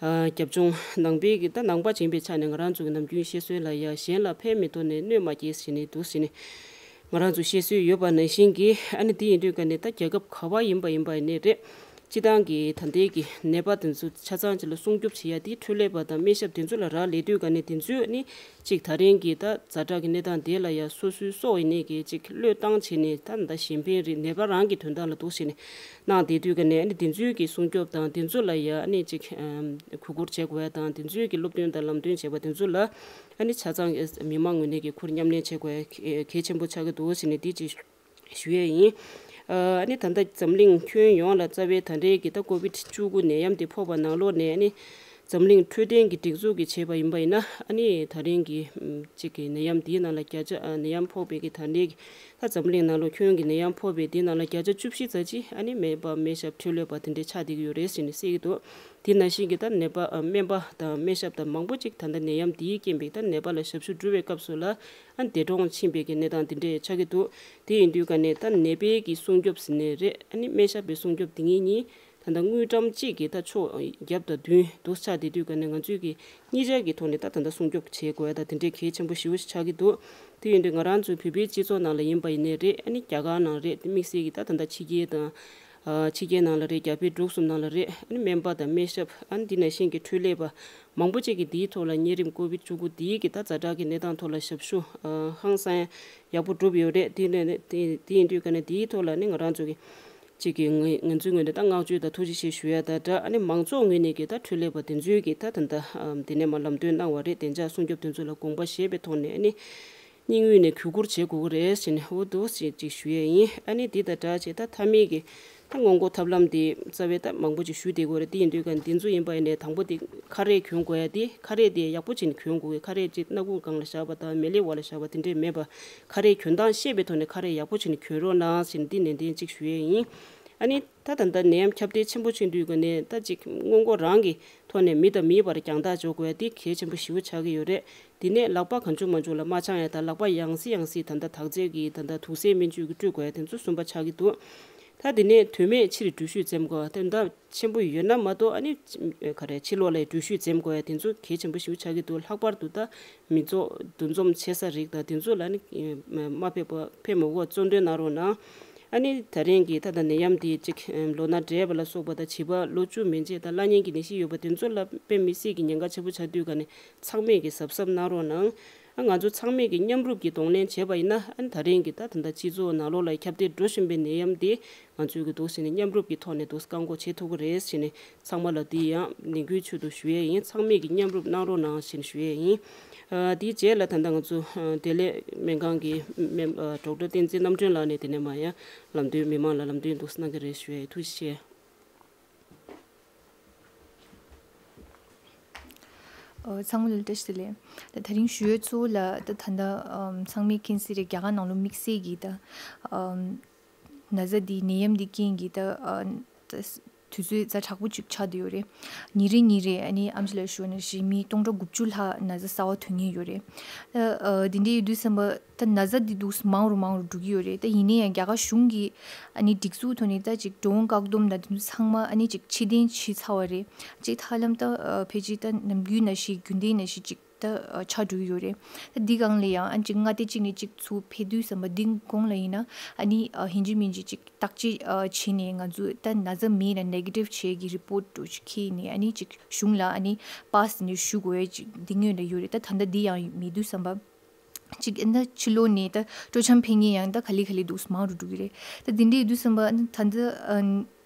ཨ་རྒྱབ་ལྗོངས་ནང་པའི་གི་ད་ནང་པ་ཡིན་པའི་ཆ་ནས་ང་རང་ཚོ་གི་ནམ་རྒྱུན་བཤད་སྲོལ་ལ་ཡ་གཞན་ལ་ཕན་མི་ཐོགས་ནས་གནོད་མ་སྐྱེལ་ཟེར་ནས་འདུག་ཟེར་ནས་ང་རང་ཚོ་བཤད་སྲོལ་ཡོད་པ་ནང་བཞིན་གི་ཨ་ནི་དེ་ཡིན་དུས་ག་ནས་ད་རྒྱལ་ཁབ་ག་བ་ཡིན་པ་ཡིན་པ་ཡིན་ནའི་རེད། སྤྱི་བཏང་གི་ད་ལྟའི་གི་ནད་པ་དེ་ཚོ་ཆ་ཚང་ཅིག་ལ་སྲུང་སྐྱོབ་བྱེད་ཡ་དེ་འཕྲོད་ལས་པ་དང་སྨན་ཞབས་དེ་ཚོ་ལ་རག་ལས་དུས་ག་ནས་དེ་ཚོས་ཨ་ནི་གཅིག་ད་རིང་གི་ད་ཛ་དྲག་གི་གནས་སྟངས་དེ་ལ་ཡ་སོ་སོའི་སྲོག་ཡིན་ནའི་གི་གཅིག་བློས་བཏང་བྱས་ནས་ད་ད་གཞན་ཕན་རེད། ནད་པ་རང་གི་དོན་དག་ལ་འདུག་བྱས་ནས་གནང་བསྡད་དུས་ག་ནས་ཨ་ནི་དེ་ཚོའི་གི་སྲུང་སྐྱོབ་དང་དེ་ཚོ་ལ་ཡ་ཨ་ནི་གཅིག་ཨམ་གུས་བཀུར་བྱེད་དགོས་ཡ་དང་དེ་ཚོའི་གི་སློབ་སྟོན་དང་ལམ་སྟོན་བྱས་པ་དེ་ཚོ་ལ་ཨ་ནི་ཆ་ཚང་གི་མི་མང་ངོས་ནས་གི་ཁུར་མཉམ་ལེན་བྱེད་དགོས་ཡ་གལ་ཆེན་པོ་ཆགས་ཀྱི་འདུག་བྱས་ནས་དེ་ཅིག་ཞུ་ཡས་ཡིན། ཨ་ནི་ད་ལྟ་འཛམ་གླིང་ཁྱོན་ཡོངས་ལ་རྩ་བའི་ད་རེས་ཀྱི་ད་ཀོ་བིད་བཅུ་དགུ་ནད་ཡམས་དེ་ཕོག་པ་ནང་ལོགས་ནས་ཨ་ནི་ འཛམ་གླིང་འཕྲོད་བསྟེན་གྱི་སྒྲིག་འཛུགས་ཀྱིས་བྱས་པ་ཡིན་པ་ཡིན་ན། ཨ་ནི་ད་རིང་གི་ཨམ་གཅིག་གི་ནད་ཡམས་འདིའི་ནང་ལ་བརྒྱ་ཆ་ཨ་ནད་ཡམས་ཕོག་པའི་གི་ད་ལྟའི་གི་ད་འཛམ་གླིང་ནང་ལོ་ཁྱོན་གྱི་ནད་ཡམས་ཕོག་པའི་འདིའི་ནང་ལ་བརྒྱ་ཆ་བཅུ་བཞི་ཙམ་ཅིག་ཨ་ནི་སྨན་པ་སྨན་ཞབས་འཕྲོད་ལས་པ་དེ་འདྲའི་ཆགས་བསྡད་ཀྱི་ཡོད་རེད་ཟེར་ནས་གསལ་གྱི་འདུག་དེ་ནང་བཞིན་གྱི་ད་ནད་པ་ཨ་སྨན་པ་དང་སྨན་ཞབས་དང་མང་པོ་ཅིག་ད་ལྟ་ནད་ཡམས་འདིའི་རྐྱེན་པས་ད་ནད་པ་ལ་ཞབས་ཞུ་སྒྲུབ་པའི་སྐབས་སུ་ལ་ཨ་ནི་འདས་གྲོངས་ཕྱིན་པའི་གི་གནས་སྟངས་དེ་འདྲས་ཆགས་ཀྱི་འདུག་དེ་ཡིན་དུས་ཀ་ནས་ད་ནད་པའི་གི་སྲུང་སྐྱོབ་ཟེར་ནའི་རེད། ཨ་ནི་སྨན་ཞབས་པའི་སྲུང་སྐྱོབ་དེ་གཉིས་གཉིས་ད་ལྟ་དངུལ་ཀྲམ་གཅིག་གིས་ད་ཕྱོགས་བརྒྱད་དང་བདུན་དུ་ཆགས་བསྡད་དུས་ཀ་ནས་ང་ཚོས་ཀྱི་གཉིས་ཆར་གྱི་ཐོག་ནས་ད་ད་ལྟ་སྲུང་སྐྱོབ་བྱེད་དགོས་ཡ་ད་དེ་འདྲའི་གལ་ཆེན་པོ་ཞེ་པོ་ཞིག་ཆགས་ཀྱི་འདུག་དེ་ཡིན་དུས་ང་རང་ཚོའི་བོད་པའི་སྤྱི་ཚོགས་ནང་ལ་ཡིན་པ་ཡིན་ནའི་རེད། ཨ་ནི་རྒྱ་གར་ནང་རེད། དེ་དམིགས་བསལ་གྱི་ད་ད་ལྟ་ཕྱི་རྒྱལ་དང་ཨ་ཕྱི་རྒྱལ་ནང་ལ་རེད། རྒྱ་བལ་འབྲུག་གསུམ་ནང་ལ་རེད། ཨ་ནི་སྨན་པ་དང་སྨན་ཞབས་ཨ་ནི་འདི་ནང་བཞིན་གྱི་འཕྲོད་ལས་པ་མང་པོ་ཅིག་གིས་འདིའི་ཐོག་ལ་གཉན་རིམས་ཀོ་བིད་བཅུ་དགུ་འདིའི་གི་ད་ཛ་དྲག་གི་གནས་སྟངས་ཐོག་ལ་ཞབས་ཞུ་ཨ་ཧང་སང་ཡག་པོ་བསྒྲུབས་ཡོད་རེད། དེ་ནས་དེ་དེ་ཡིན་དུས་ཀ་ནས་དེའི་ཐོག་ལ་ནི་ང་རང་ཚོ་གི་གཅིག་གི་ང་ང་ཚོའི་ངོས་ནས་ད་བསྔགས་བརྗོད་དང་ཐུགས་རྗེ་ཆེ་ཞུ་ཡ་དང་སྦྲགས། ཨ་ནི་མང་ཚོགས་ངོས་ནས་ཀྱི་ད་འཕྲོད་ལས་པ་དེ་ཚོས་ཀྱི་ད་ད་ལྟ་ཨམ་དེ་ནས་མར་ལམ་སྟོན་གནང་བ་རེད། བདེ་འཇགས་སྲུང་སྐྱོབ་དེ་ཚོ་ལ་དགོངས་པ་བཞེས་པའི་ཐོག་ནས་ཨ་ནི་སྙིང་དབུས་ནས་གུས་བཀུར་བྱེད་དགོས་ཀྱི་རེད་ཟེར་ནས་འོ་འདུག་ཟེར་ཅིག་ཞུ་ཡས་ཡིན། ཨ་ནི་འདི་དང་སྦྲགས་བྱས་ད་མཐའ་མའི་གི་ད་སྔོན་འགོག་ཐབས་ལམ་དེ་རྩ་བའི་ད་མང་པོ་ཅིག་ཞུས་བསྡད་ཀྱི་ཡོད་རེད། དེ་ཡིན་དུས་ཀ་འདི་ཚོ་ཡིན་པ་ཡིན་ནའི་དང་པོ་དེ་ཁ་རས་གྱོན་དགོས་ཡ་དེ་ཁ་རས་དེ་ཡག་པོ་བྱས་ནས་གྱོན་དགོས་གི་ཁ་རས་ཅིག་སྣ་ཁུང་སྒང་ལ་བཞག་པ་དང་མལ་ལེ་བ་ལ་བཞག་པ་དེ་འདྲས་མེད་པ་ཁ་རས་གྱོན་སྟངས་ཤེས་པའི་ཐོག་ནས་ཁ་རས་ཡག་པོ་བྱས་ནས་གྱོན་རོགས་གནང་ཟེར་ནས་འདི་ནན་ཏན་ཅིག་ཞུ་ཡས་ཡིན། ཨ་ནི་ད་ད་ལྟ་ནད་ཡམས་ཁྱབ་གདལ་ཆེན་པོ་ཕྱིན་དུས་ཀ་ནས་ད་ཅིག་སྔོན་འགོག་རང་གི་ཐོག་ནས་མི་དང་མིའི་བར་རྒྱང་ཐག་འཇོག་དགོས་ཡ་དེ་གལ་ཆེན་པོ་ཞེ་པོ་ཆགས་ཀྱི་ཡོད་རེད། དེ་ནས་ལག་པ་གང་བྱུང་མང་བྱུང་ལ་མ་འཆང་ཡ་དང་ལག་པ་ཡང་སེ་ཡང་སེ་ད་ལྟ་དག་ཚད་ཀྱི་ད་ལྟ་དུག་སེལ་སྨན་བཅོས་ཀྱི་སྤྲོད་དགོས་ཡ་དེ་ཚོ་གསུམ་པ་ཆགས་ཀྱི་འདུག་ད་དེ་ནས་དོན་མེད་ཕྱིར་འགྲུལ་བཞུད་འཛེམ་དགོས་ཡ་དེ་འདྲ་ཆེན་པོ་ཡོད་ན་མ་གཏོགས་ཨ་ནི་ག་རེ་ཕྱི་ལོགས་ལ་འགྲུལ་བཞུད་འཛེམ་དགོས་ཡ་དེ་ཚོ་གལ་ཆེན་པོ་ཞེ་པོ་ཆགས་ཀྱི་འདུག་ལྷག་པར་དུ་ད་མི་ཚོགས་འདུ་འཛོམས་ཆེ་ས་རིགས་དང་དེ་ཚོ་ལ་ནི་མ་ཕེབས་པ་ཕེབས་མི་དགོས་བརྩོན་འགྲུས་གནང་རོགས་གནང་། ཨ་ནི་ད་རིང་གི་ད་ལྟ་ནད་ཡམས་འདི་གཅིག་ལོ་ན་བགྲེས་པ་ལ་སོགས་པ་དང་བྱིས་པ་ལོ་བཅུ་མན་ཆད་དང་བླ་གཉན་གྱི་ནད་གཞི་ཡོད་པ་དེ་ཚོ་ལ་དཔེ་མི་སྲིད་ཀྱི་ཉེན་ཁ་ཆེན་པོ་ཆགས་དུས་ཀ་ནས་ཚང་མས་ཀྱི་གཟབ་གཟབ་གནང་རོགས་གནང་། ཨ་ང་ཚོ་ཚང་མས་ཀྱི་མཉམ་རུབ་ཀྱི་གདོང་ལེན་བྱས་པ་ཡིན་ན་ཨ་ནི་ད་རིང་གི་ད་ད་ལྟ་སྤྱི་ཚོགས་ནང་ལོགས་ལ་ཁྱབ་གདལ་འགྲོ་བཞིན་པའི་ནད་ཡམས་འདི་ང་ཚོས་ཀྱི་འདུག་ཟེར་ནས་མཉམ་རུབ་ཀྱི་ཐོག་ནས་འདུག་བཀག་འགོག་བྱེད་ཐུབ་ཀྱི་རེད་ཟེར་ནས་ཚང་མ་ལ་འདི་ཡང་ནན་སྐུལ་ཚུལ་དུ་ཞུ་ཡས་ཡིན། ཚང་མས་ཀྱི་མཉམ་རུབ་གནང་རོགས་གནང་ཞེས་ཞུ་ཡས་ཡིན། ཨ་དེའི་རྗེས་ལ་ད་ལྟ་ང་ཚོ་ཨ་བདེ་ལེགས་སྨན་ཁང་གི་སྨན་ཨ་ཌོག་ཊར་བསྟན་འཛིན་རྣམ་གྲོལ་ལགས་ནས་དེ་ནས་མར་ཡང་ལམ་སྟོན་མི་མང་ལ་ལམ་སྟོན་འདུག་གནང་གི་རེད་ཞུ་ཡས་ཡིན། ཐུགས་རྗེ་ཆེ། ཨ་ཚང་མ་ལ་བཀྲ་ཤིས་བདེ་ལེགས། ད་དེ་རིང་ཞུ་ཡས་གཙོ་བོ་ལ་ད་ད་ལྟ་ཨམ་ཚང་མས་མཁྱེན་གསལ་རེད། རྒྱ་གར་ནང་ལོགས་དམིགས་བསལ་གྱི་ད་ཨམ་ན་ཚ་འདི་ནད་ཡམས་འདི་རྐྱེན་གྱིས་ད་ཨ་ད་དུས་ཚོད་ཛ་དྲག་པོ་ཅིག་ཆགས་བསྡད་ཡོད་རེད། ཉིན་རེ་ཉིན་རེ་ཨ་ནི་ཨེམ་ཆི་ལ་ཞུ་ན་ཞིག་མི་སྟོང་ཕྲག་དགུ་བཅུ་ལྷག་ན་ཚ་གསར་པ་ཐོན་མཁན་ཡོད་རེད། ད་ཨ་འདི་འདྲ་ཡོད་དུས་ཙམ་པ་ད་ན་ཚ་འདི་འདུག་མང་རུ་མང་རུ་འགྲོ་གི་ཡོད་རེད། ད་ཡིན་ན་ཡང་རྒྱ་གར་གཞུང་གིས་ཨ་ནི་སྒྲིག་འཛུགས་ཐོག་ནས་ད་ཅིག་འགྲོ་འོང་བཀག་སྡོམ་དང་དེ་ཚོ་ཚང་མ་ཨ་ནི་ཅིག་ཕྱིར་འཐེན་བྱས་ཚར་བ་རེད། ཅིག་ད་ཧ་ལམ་ད་ཨ་ཕལ་ཆེར་ད་ནམ་རྒྱུན་ནང་བཞིན་རྒྱུན་ལྡན་ནང་བཞིན་ཅིག་ད་ཨ་ཆགས་འགྲོ་གི་ཡོད་རེད། ད་འདི་སྒང་ལ་ཡང་ཨ་ཅིག་མངའ་སྡེ་གཅིག་ནས་གཅིག་ཚུར་ཕེབས་དུས་ཙམ་པ་འདི་གོང་ལ་ཡིན་ན་ཨ་ནི་ཨ་ཡིན་གཅིག་མིན་གཅིག་ཅིག་བརྟག་དཔྱད་ཨ་བྱས་ནས་ང་ཚོ་ད་ན་ཚ་མེད་ན་ནེ་གེ་ཊིབ་བྱས་ཀྱི་རི་པོཊ་འདྲ་ཅིག་ཁྱེར་ནས་ཨ་ནི་ཅིག་གཞུང་ལ་ཨ་ནི་པཱ་སི་ནས་ཞུ་དགོས་ཡས་ཅིག་འདི་སྔོན་ལ་ཡོད་རེད། ད་ད་ལྟ་འདི་ཡང་མེད་དུས་ཙམ་པ་ཅིག་ཨ་ད་ཕྱི་ལོགས་ནས་ད་སྤྲོ་འཆམ་ཕེབས་མཁན་ཡང་ད་ག་ལེ་ག་ལེ་འདུག་མང་རུ་འགྲོ་གི་རེད། ད་འདི་འདྲ་ཡོད་དུས་ཙམ་པ་ཨ་ནི་ད་ལྟ་ཨ་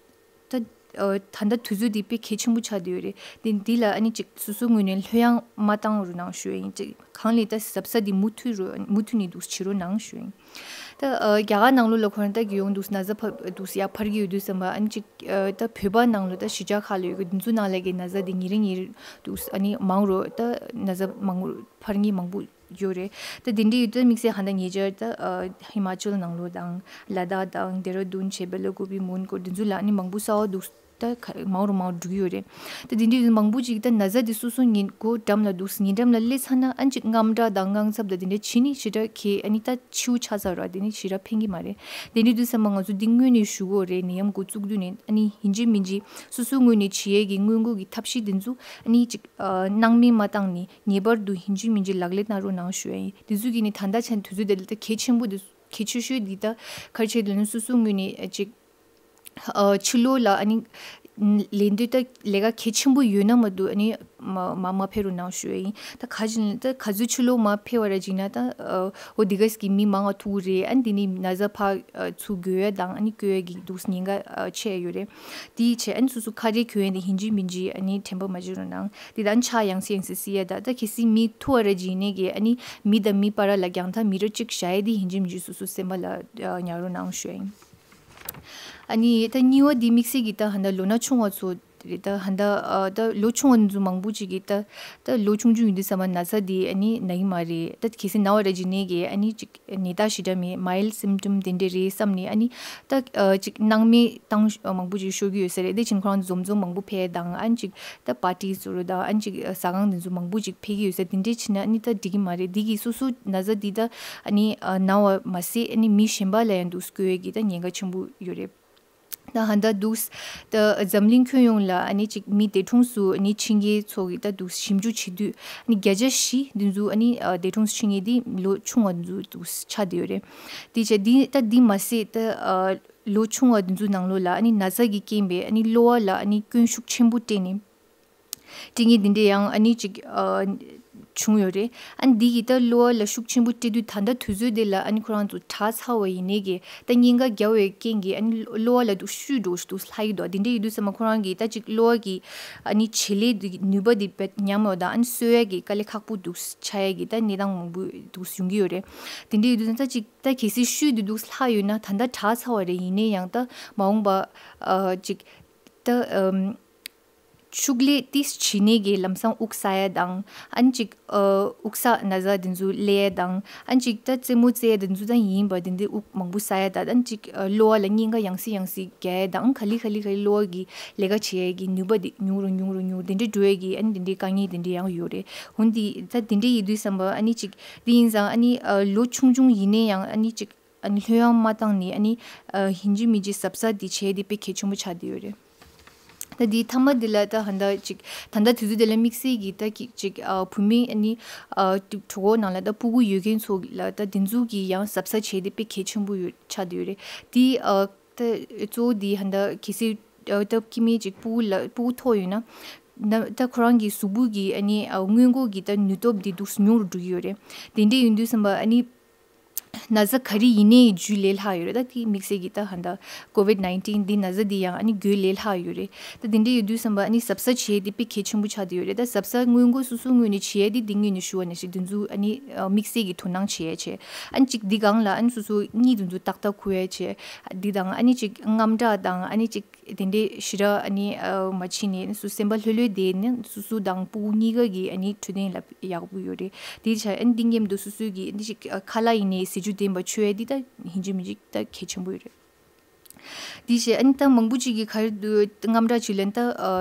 ད་ཨ་ད་ལྟ་དུས་ཚོད་འདི་དཔེ་གལ་ཆེན་པོ་ཆགས་བསྡད་ཡོད་རེད། དེ་འདི་ལ་ཨ་ནི་ཅིག་སོ་སོའི་ངོས་ནས་ལྷོད་ཡངས་མ་བཏང་རོགས་གནང་ཞུ་ཡ་ཡིན། ཅིག་གང་ལས་ད་གཟབ་གཟབ་འདི་མུ་མཐུད་རོ་མུ་མཐུད་ནས་འདུག་བྱེད་རོགས་གནང་ཞུ་ཡ་ཡིན། ད་ཨ་རྒྱ་གར་ནང་ལོགས་ལ་ཁོ་རང་ད་གི་ཡོང་འདུག་ན་ཚ་ཕར་འདུག་ཡར་འཕར་གྱི་ཡོད་དུས་ཙམ་པ་ཨ་ནི་ཅིག་ཨ་ད་བོད་པ་ནང་ལོགས་ད་གཞིས་ཆགས་ཁག་ལ་ཡོད་གི་འདི་ཚོ་ནང་ལ་གི་ན་ཚ་འདི་ཉིན་རེ་ཉིན་རེ་འདུག་ཨ་ནི་མང་རུ་ད་ན་ཚ་མང་རུ་འཕར་མཁན་མང་པོ་ཡོད་རེད། ད་དེ་འདྲ་ཡོད་དུས་དམིགས་བསལ་ཧ་ད་ཉེ་ཆར་ད་ཨ་ཧི་མ་ཅལ་ནང་ལོགས་དང་ལ་དྭགས་དང་ཌེ་ར་ཌུན་བྱས་པ་ལ་གོ་བི་མོན་གྷོ་འདི་ཚོ་ལ་ཨ་ནི་མང་པོ་གསར་པ་འདུག་ད་ག་མང་རུ་མང་རུ་འགྲོ་གི་ཡོད་རེད། ད་དེ་འདྲ་ཡོད་དུས་མང་པོ་ཅིག་ད་ན་ཚ་འདི་སོ་སོ་ཉིན་གོ་འགྲམ་ལ་འདུག་ཉིན་འགྲམ་ལ་སླེབས་ཚར་ན་ཨ་ཅིག་དངངས་སྐྲག་དང་དངངས་འཚབ་དང་དེ་འདྲ་བྱེད་ནི་ཞེ་དྲག་གི་ཨ་ནི་ད་འཕྱི་པོ་ཆགས་ཚར་ར་དེ་ནི་ཞེ་དྲག་ཕན་གི་མ་རེད། དེ་འདྲ་ཡོད་དུས་ཙམ་པ་ང་ཚོ་འདི་སྔོན་ནས་ཞུ་གི་ཡོད་རེད། ནད་ཡམས་འགོ་བཙུགས་དུས་ནས་ཨ་ནི་ཡིན་གཅིག་མིན་གཅིག་སོ་སོའི་ངོས་ནས་བྱེད་ཡས་ཀྱི་སྔོན་འགོག་གི་ཐབས་ཤེས་འདི་ཚོ་ཨ་ནི་ཅིག་ཨ་སྣང་མེད་མ་བཏང་ནས་ངེས་པར་དུ་ཡིན་གཅིག་མིན་གཅིག་ལག་ལེན་བསྟར་རོགས་གནང་ཞུ་ཡ་ཡིན། དེ་ཚོ་གི་ནི་ད་ལྟ་ཆ་ནས་དུས་ཚོད་དེ་ལ་ད་གལ་ཆེན་པོ་འདི་གལ་ཆེ་ཤོས་འདི་ད་ག་རེ་བྱས་འདུག་ན་སོ་སོའི་ངོས་ནས་ཅིག་ཨ་ཕྱི་ལོགས་ལ་ཨ་ནི་ལེན་དུས་ད་ལས་ཀ་གལ་ཆེན་པོ་ཡོད་ན་མ་གཏོགས་ཨ་ནི་མ་མ་མ་ཕེབས་རོགས་གནང་ཞུ་ཡ་ཡིན། ད་ག་ཅིག་ད་ག་ཚོད་ཕྱི་ལོགས་མ་ཕེབས་པ་ར་ཅིག་ན་ད་ཨ་འོ་འདི་ག་ཟིག་གི་མི་མང་ང་ཐུག་གི་རེད། ཨ་ནི་དེ་ནི་ན་ཚ་ཕར་ཨ་ཚུར་འགོས་ཡ་དང་ཨ་ནི་འགོས་ཡ་གི་འདུག་ཉེན་ཁ་ཨ་ཆེ་ཡ་ཡོད་རེད། དེའི་ཆེད་ཨ་ནི་སོ་སོ་ཁ་རས་གྱོན་ཡ་དེ་ཡིན་གཅིག་མིན་གཅིག་ཨ་ནི་དྲན་པ་མ་བརྗེད་རོགས་གནང་། དེ་ད་ཕྱག་ཡང་སེ་ཡང་སེ་བསིལ་ཡ་ད་ད་གལ་སྲིད་མི་ཐུག་པ་ར་ཅིག་ཡིན་ནའི་གི་ཨ་ནི་མི་དང་མི་བར་ལ་རྒྱང་ཐག་མི་ཊར་གཅིག་བཞག་ཡ་དེ་ཡིན་གཅིག་མིན་གཅིག་སོ་སོ་སེམས་པ་ལ་ཨ་ཉར་རོགས་གནང་ཞུ་ཡ་ཡིན། ཨ་ནི་ད་གཉིས་པ་དེ་དམིགས་བསལ་གྱི་ད་ཧ་ད་ལོ་ན་ཆུང་བ་ཚོ་ རེད། ད་ཧ་ད་ཨ་ད་ལོ་ཆུང་བ་ཚོ་མང་པོ་ཅིག་གིས་ད་ད་ལོ་ཆུང་ཆུང་ཡིན་དུས་ཙམ་པ་ན་ཚ་དེ་ཨ་ནི་ན་གི་མ་རེད། ད་གལ་སྲིད་ན་བ་རེད་ཅིག་ནས་གི་ཨ་ནི་ཅིག་ནད་རྟགས་ཞེ་དྲག་མེད། མའིལ་སིམ་ཊོམ་དེ་འདྲས་རེད་བསམ་ནས་ཨ་ནི་ད་ཨ་ཅིག་སྣང་མེད་བཏང་མང་པོ་ཅིག་ཤོར་གི་ཡོད་ས་རེད། དེ་ཕྱིན་ཁོ་རང་འཛོམས་འཛོམས་མང་པོ་ཕེབས་དང་ཨ་ནི་ཅིག་ད་པར་ཊི་བཟོ་རོགས་དང་ཨ་ནི་ཅིག་ཟ་ཁང་དེ་ཚོ་མང་པོ་ཅིག་ཕེབས་ཀྱི་ཡོད་ས་དེ་འདྲས་ཕྱིན་ན་ཨ་ནི་ད་འགྲིག་གི་མ་རེད། དེ་གི་སོ་སོ་ན་ཚ་དེ་ད་ཨ་ནི་ཨ་ན་བ་མ་ཟད་ཨ་ནི་མི་གཞན་པ་ལ་ཡང་འདུག་སྐྱེ་ཡས་ཀྱི་ད་ཉེན་ཁ་ཆེན་པོ་ཡོད་རེད། ད་ཧ་ད་འདུག་ད་འཛམ་གླིང་ཁྱོན་ཡོངས་ལ་ཨ་ནི་ཅིག་མི་འདས་གྲོངས་སུ་ཨ་ནི་ཕྱིན་མཁན་ཚོ་གི་ད་འདུག་ཞིབ་འཇུག་བྱེད་དུས་ཨ་ནི་བརྒྱ་ཆ་བཞི་འདི་ཚོ་ཨ་ནི་ཨ་འདས་གྲོངས་སུ་ཕྱིན་མཁན་འདི་ལོ་ཆུང་བ་འདི་ཚོ་འདུག་ཆགས་བསྡད་ཡོད་རེད། དེ་བྱས་འདི་ད་འདི་མ་ཟད་ད་ཨ་ལོ་ཆུང་བ་འདི་ཚོ་ནང་ལོགས་ལ་ཨ་ནི་ན་ཚ་གི་རྐྱེན་པས་ཨ་ནི་གློ་བ་ལ་ཨ་ནི་སྐྱོན་ཤུགས་ཆེན་པོ་སྤྲད་ནས་སྤྲད་མཁན་འདི་འདྲས་ཡང་ཨ་ནི་ཅིག་ཨ་བྱུང་ཡོད་རེད། ཨ་ནི་འདི་གིས་ད་གློ་བ་ལ་ཤུགས་ཆེན་པོ་སྤྲད་དུས་ད་ལྟ་དུས་ཚོད་འདི་ལ་ཨ་ནི་ཁོ་རང་ཚོ་དྲག་ཚར་བ་ཡིན་ནའི་གི་ད་གཉན་ཁ་རྒྱག་པའི་རྐྱེན་གྱིས་ཨ་ནི་གློ་བ་ལ་འདུག་ཤུགས་འགྲོ་འདུག་ལྷག་གི་འདུག་དེ་འདྲ་ཡིན་དུས་ཙམ་པ་ཁོ་རང་གིས་ད་ཅིག་གློ་བ་གི་ཨ་ནི་བྱེད་ལས་འདི་ནུས་པ་འདི་བེད་ཉམས་ཡོད་དང་ཨ་ནི་གསོ་ཡ་གི་དཀའ་ལས་ཁག་པོ་འདུག་ཆགས་ཡ་གི་ད་གནས་སྟངས་མང་པོ་འདུག་ཡོང་གི་ཡོད་རེད། དེ་འདྲ་ཡིན་དུས་ཙམ་ད་ཅིག་ད་གལ་སྲིད་ཤུགས་འདི་འདུག་ལྷག་ཡོད་ན་ད་ལྟ་དྲག་ཚར་བ་རེད། ཡིན་ནའི་ཡང་ད་མ་འོངས་པ་ཨ་ཅིག་ད་ཨམ། ཕྱུགས་ལས་ཏིས་བྱེད་ནས་གི་ལམ་སང་དབུགས་ས་ཡ་དང་ཨ་ནི་ཅིག་ཨ་དབུགས་ས་ན་ཚ་དེ་ཚོ་སླེབས་ཡ་དང་ཨ་ནི་ཅིག་ད་རྩེད་མོ་རྩེ་ཡ་དེ་ཚོ་ད་ཡིན་པ་དེ་འདི་དབུགས་མང་པོ་ས་ཡ་དང་ཨ་ནི་ཅིག་ཨ་གློ་བ་ལ་གཉན་ཁ་ཡང་སེ་ཡང་སེ་རྒྱག་ཡ་དང་ག་ལེ་ག་ལེ་ག་ལེ་གློ་བ་གི་ལས་ཀ་བྱེད་ཡ་གི་ནུས་པ་དེ་ཉུང་རུ་ཉུང་རུ་ཉུང་རུ་དེ་འདྲ་འགྲོ་ཡ་གི་ཨ་ནི་དེ་འདྲའི་དཀའ་ངལ་དེ་འདྲ་ཡང་ཡོད་རེད། འོན་ཏེ་ད་དེ་འདྲ་ཡིན་དུས་ཙམ་པ་ཨ་ནི་ཅིག་དེ་ཡིན་ཙང་ཨ་ནི་ཨ་ལོ་ཆུང་ཆུང་ཡིན་ནའི་ཡང་ཨ་ནི་ཅིག་ཨ་ནི་ལྷོད་ཡངས་མ་བཏང་ནས་ཨ་ནི་ཨ་ཡིན་གཅིག་མིན་གཅིག་གཟབ་གཟབ་འདི་བྱས་ཏེ་དཔེ་གལ་ཆེན་པོ་ཆགས་བསྡད་ཡོད་རེད། ད་འདི་མཐའ་མ་འདི་ལ་ད་ཧ་ད་ཅིག་ད་ལྟ་དུས་ཚོད་འདི་ལ་དམིགས་བསལ་གྱི་ད་ཀྱི་ཅིག་ཨ་བུད་མེད་ཨ་ནི་ཨ་གྲོད་ཁོག་ནང་ལ་ད་སྤུ་གུ་ཡོད་མཁན་ཚོ་ལ་ད་འདི་ཚོ་གི་ཡང་གཟབ་གཟབ་བྱས་ཏེ་དཔེ་གལ་ཆེན་པོ་ཡོད་ཆགས་བསྡད་ཡོད་རེད། འདི་ཨ་ད་གཙོ་བོ་འདི་ཧ་ད་གལ་སྲིད་ཨ་ད་ཁྱིམ་མི་ཅིག་སྤུ་གུ་ལ་སྤུ་གུ་ཐོག་ཡོད་ན་ན་ད་ཁོ་རང་གི་གཟུགས་པོ་གི་ཨ་ནི་ཨ་སྔོན་འགོག་གི་ད་ནུས་སྟོབས་འདི་འདུག་ཉུང་རུ་འགྲོ་གི་ཡོད་རེད། དེ་འདྲ་ཡིན་དུས་ཙམ་པ་ཨ་ནི། ན་ཚ་ག་རེ་ཡིན་ནའི་རྒྱུ་ལས་ལྷག་ཡོད་རེད། ད་དེ་དམིགས་བསལ་གྱི་ད་ཧ་ད་ཀོ་ཝིད་ནའིན་ཊིན་འདི་ན་ཚ་འདི་ཡང་ཨ་ནི་རྒྱུ་ལས་ལྷག་ཡོད་རེད། ད་དེ་འདྲ་ཡོད་དུས་ཙམ་པ་ཨ་ནི་གཟབ་གཟབ་བྱེད་ཡས་དེ་དཔེ་གལ་ཆེན་པོ་ཆགས་བསྡད་ཡོད་རེད། ད་གཟབ་གཟབ་སྔོན་འགོག་སོ་སོའི་ངོས་ནས་བྱེད་ཡས་དེ་འདི་སྔོན་ནས་ཞུ་བ་ནང་བཞིན་དེ་ཚོ་ཨ་ནི་དམིགས་བསལ་གྱི་དོ་སྣང་བྱེད་ཡས་བྱས། ཨ་ནི་གཅིག་འདི་སྒང་ལ་ཨ་ནི་སོ་སོ་གཉིད་དེ་ཚོ་ཏག་ཏག་ཁུག་ཡས་བྱས། འདི་དང་ཨ་ནི་གཅིག་དངངས་སྐྲག་དང་ཨ་ནི་གཅིག་དེ་འདྲའི་ཞེ་དྲག་ཨ་ནི་ཨ་མ་བྱིན་ནས་སུ་སེམས་པ་ལྷོད་ལྷོད་བསྡད་ནས་སུ་སུ་དང་སྤུ་གུ་གཉིས་ཀ་གི་ཨ་ནི་འཕྲོད་བསྟེན་ལ་ཡག་པོ་ཡོད་རེད། དེ་བྱས་ཨ་ནི་འདི་མཉམ་དུ་སུ་སུ་གི་འདི་ཞིག་ཁ་ལག་ཡིན་ནའི་ཟས་བཅུད་ལྡན་པ་མཆོད་ཡ་འདི་ད་ཡིན་གཅིག་མིན་གཅིག་ད་གལ་ཆེན་པོ་ཡོད་རེད། དེ་བྱས་ཨ་ནི་ད་མང་པོ་ཅིག་གི་ག་རེ་འདུག་དངངས་སྐྲག་བྱེད་ལན་ད་ཨ་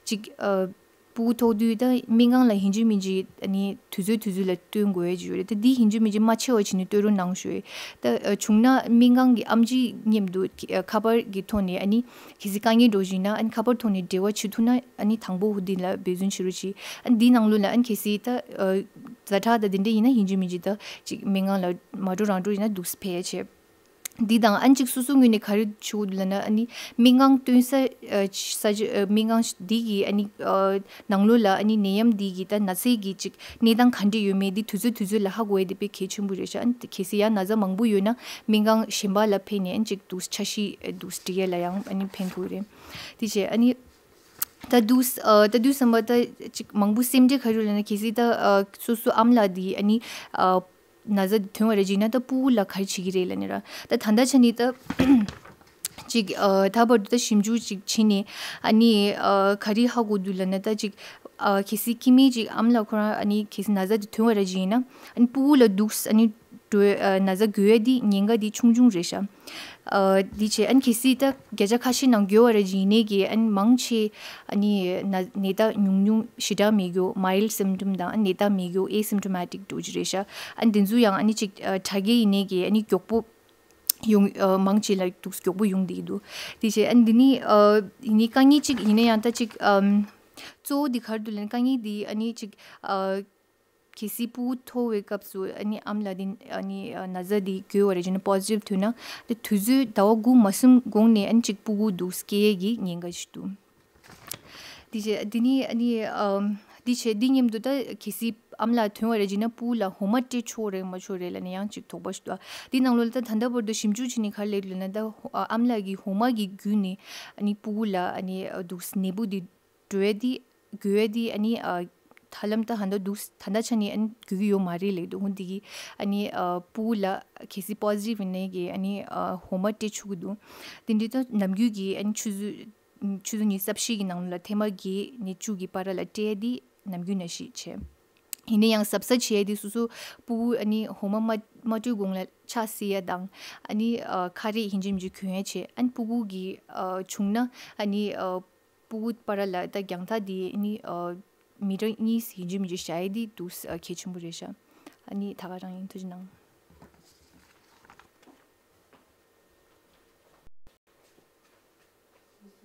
ཅིག་ཨ། སྤུ་གུ་ཐོག་དུས་ད་སྨན་ཁང་ལ་ཡིན་གཅིག་མིན་གཅིག་ཨ་ནི་དུས་ཚོད་དུས་ཚོད་ལ་སྟོན་དགོས་ཡ་ཅིག་ཡོད་རེད། ད་འདི་ཡིན་གཅིག་མིན་གཅིག་མ་ཆེ་བ་བྱས་ནས་སྟོན་རོགས་གནང་ཞུ་ཡས། ད་ཨ་བྱུང་ན་སྨན་ཁང་གི་ཨེམ་ཆི་མཉམ་དུ་ཨ་ཁ་པར་གྱི་ཐོག་ནས་ཨ་ནི་གལ་སྲིད་དཀའ་ངལ་འགྲོ་བཞིན་ན་ཨ་ནི་ཁ་པར་ཐོག་ནས་འབྲེལ་བ་བྱེད་ཐུབ་ན་ཨ་ནི་དང་པོ་འདི་ལ་འབད་བརྩོན་བྱེད་རོགས་གྱིས། ཨ་ནི་འདི་ནང་ལོགས་ལ་ཨ་ནི་གལ་སྲིད་ད་ཨ་ཛ་དྲག་ད་འདི་འདྲ་ཡིན་ན་ཡིན་གཅིག་མིན་གཅིག་ད་ཅིག་སྨན་ཁང་ལ་མ་འགྲོ་རང་འགྲོ་ཡིན་ན་འདུག་སེ་ཕེབས་ཡ་བྱས། འདི་དང་ཨ་ནི་ཅིག་སོ་སོའི་ངོས་ནས་ག་རེ་བྱེད་དགོས་འདུག་ལབ་ན་ཨ་ནི་སྨན་ཁང་སྟོན་ས་ཨ་ས་ཆ་ཨ་སྨན་ཁང་འདི་གི་ཨ་ནི་ཨ་ནང་ལོགས་ལ་ཨ་ནི་ནད་ཡམས་འདི་གི་ད་ན་ཚའི་གི་ཅིག་གནས་སྟངས་ག་འདྲ་ཡོད་མེད་འདི་དུས་ཚོད་དུས་ཚོད་ལ་ཧ་གོ་ཡ་འདི་དཔེ་གལ་ཆེན་པོ་རེད་ཤག་ཨ་ནི་གལ་སྲིད་ཡང་ན་ཚ་མང་པོ་ཡོད་ན་སྨན་ཁང་གཞན་པ་ལ་ཕེབས་ནས་ཨ་ནི་ཅིག་འདུག་འཆར་གཞི་འདུག་སྒྲིག་ཡ་ལ་ཡང་ཨ་ནི་ཕན་དགོས་རེད། དེ་བྱས་ཨ་ནི་ད་འདུག་ཨ་ད་དུས་བསམ་པ་ད་ཅིག་མང་པོ་སེམས་ཁྲལ་ག་རེ་ཡོད་ལབ་ན་གལ་སྲིད་ད་ཨ་སོ་སོ་ཨ་མ་ལགས་འདི་ཨ་ནི་ཨ། ན་ཚ་འདི་ཐོན་པ་རེད་ཅིག་ན་ད་སྤུ་གུ་ལ་ག་རེ་བྱེད་ཀྱི་རེད་ལབ་ནས་ར། ད་ད་ལྟ་ཆ་ནས་ད་ཅིག་ཨ་ད་བར་དུ་ད་ཞིབ་འཇུག་ཅིག་བྱས་ནས་ཨ་ནི་ཨ་ག་རེ་ཧ་གོ་འདུག་ལབ་ན་ད་ཅིག་ཨ་གལ་སྲིད་ཁྱིམ་མི་ཅིག་ཨ་མ་ལགས་ཁོ་རང་ཨ་ནི་གལ་སྲིད་ན་ཚ་འདི་ཐོན་པ་རེད་ཅིག་ཡིན་ན་ཨ་ནི་སྤུ་གུ་ལ་འདུག་ཨ་ནི་འགྲོ་ཨ་ན་ཚ་འགོས་ཡ་འདི་ཉེན་ཁ་འདི་ཆུང་ཆུང་རེད་ཤག་ཨ་འདི་བྱས་ཨ་ནི་གལ་སྲིད་ད་བརྒྱ་ཆ་ཁ་ཤས་ནང་འགོས་པ་རེད་ཅིག་ཡིན་ནའི་གི་ཨ་ནི་མང་ཆེ་ཨ་ནི་ན་ནད་རྟགས་ཉུང་ཉུང་ཞེ་དྲག་མེད་རྒྱུ་mild symptom་དང་ཨ་ནད་རྟགས་མེད་རྒྱུ་asymptomatic་འགྲོ་གི་རེད་ཤག་ཨ་འདི་ཚོ་ཡང་ཨ་ནི་ཅིག་ཨ་དྲག་སྐྱེད་ཡིན་ནའི་གི་ཨ་ནི་མགྱོགས་པོ་ཡོང་ཨ་མང་ཆེ་ལ་འདུག་མགྱོགས་པོ་ཡོང་བསྡད་ཀྱི་འདུག་དེ་བྱས་ཨ་ནི་འདི་ནི་ཨ་ཡིན་ནི་དཀའ་ངལ་ཅིག་ཡིན་ན་ཡང་ད་ཅིག་ཨམ་གཙོ་བོ་འདི་ག་རེ་འདུག་ལབ་ན་དཀའ་ངལ་འདི་ཨ་ནི་ཅིག་ཨ་གལ་སྲིད་སྤུ་གུ་མཐོ་བའི་སྐབས་སུ་ཨ་ནི་ཨ་མ་ལགས་འདི་ཨ་ནི་ཨ་ན་ཚ་འདི་འགོས་པ་རེད་ཅེ་ན་positive་ཐོན་ན་དེ་དུས་ཚོད་ཟླ་བ་དགུ་མ་ཟིན་གོང་ནས་ཨ་ནི་ཅིག་སྤུ་གུ་འདུག་སྐྱེ་ཡས་ཀྱི་ཉེན་ཁ་ཞིག་འདུག་དེ་བྱས་འདི་ནི་ཨ་ནི་ཨམ་འདི་བྱས་འདི་མཉམ་དུ་ད་གལ་སྲིད་ཨ་མ་ལགས་ཐོན་པ་རེད་ཅེ་ན་སྤུ་གུ་ལ་འོ་མ་སྤྲད་ཆོག་རེད་མ་ཆོག་རེད་ལབ་ན་ཡང་ཅིག་དོགས་པ་ཞིག་འདུག་འདི་ནང་ལོགས་ལ་ད་ད་ལྟ་བར་དུ་ཞིབ་འཇུག་བྱས་ནས་ག་རེ་སླེབས་འདུག་ལབ་ན་ད་ཨ་མ་ལགས་ཀྱིས་འོ་མ་གི་བརྒྱུད་ནས་ཨ་ནི་སྤུ་གུ་ལ་ཨ་ནི་འདུག་ནད་འབུ་འདི་འགྲོ་ཡ་འདི་འགོས་ཡ་འདི་ཨ་ནི་ཨ་ཧ་ལམ་ད་ཧ་ད་འདུག་ད་ལྟ་ཆ་ནས་ཨ་ནི་འགོས་ཀྱི་ཡོད་མ་རེད་ལབ་འདུག་འོ་འདི་གི་ཨ་ནི་ཨ་སྤུ་གུ་ལ་གལ་སྲིད་positive་ཡིན་ནའི་གི་ཨ་ནི་ཨ་འོ་མ་སྤྲད་ཆོག་གི་འདུག་དེ་འདྲའི་ད་ནམ་རྒྱུན་གྱི་ཨ་ནི་ཆུ་ཚོད་ ཆུ་ཚོད་ཉི་ཤུ་རྩ་བཞི་གི་ནང་ལ་ཐེངས་མ་བརྒྱད་ནས་བཅུ་གི་བར་ལ་སྤྲད་དེ་ནམ་རྒྱུན་ནང་བཞིན་བྱས། ཡིན་ན་ཡང་གཟབ་གཟབ་བྱས་ཏེ་སོ་སོ་སྤུ་གུ་ཨ་ནི་འོ་མ་མ་མ་སྤྲོད་གོང་ལ་ཕྱག་བསིལ་ཡ་དང་ཨ་ནི་ཨ་ཁ་རས་ཡིན་གཅིག་མིན་གཅིག་གྱོན་ཡ་བྱས། ཨ་ནི་སྤུ་གུ་གི་ཨ་བྱུང་ན་ཨ་ནི་ཨ་སྤུ་གུ་བར་ལ་ད་རྒྱང་ཐག་དེ་ཨ་ནི་ཨ་མི་ཊར་གཉིས་ཡིན་གཅིག་མིན་གཅིག་བཞག་ཡ་དེ་འདུག་ཨ་གལ་ཆེན་པོ་རེད་ཤག་ཨ་ནི་ད་ག་རང་ཡིན། ཐུགས་རྗེ་གནང་།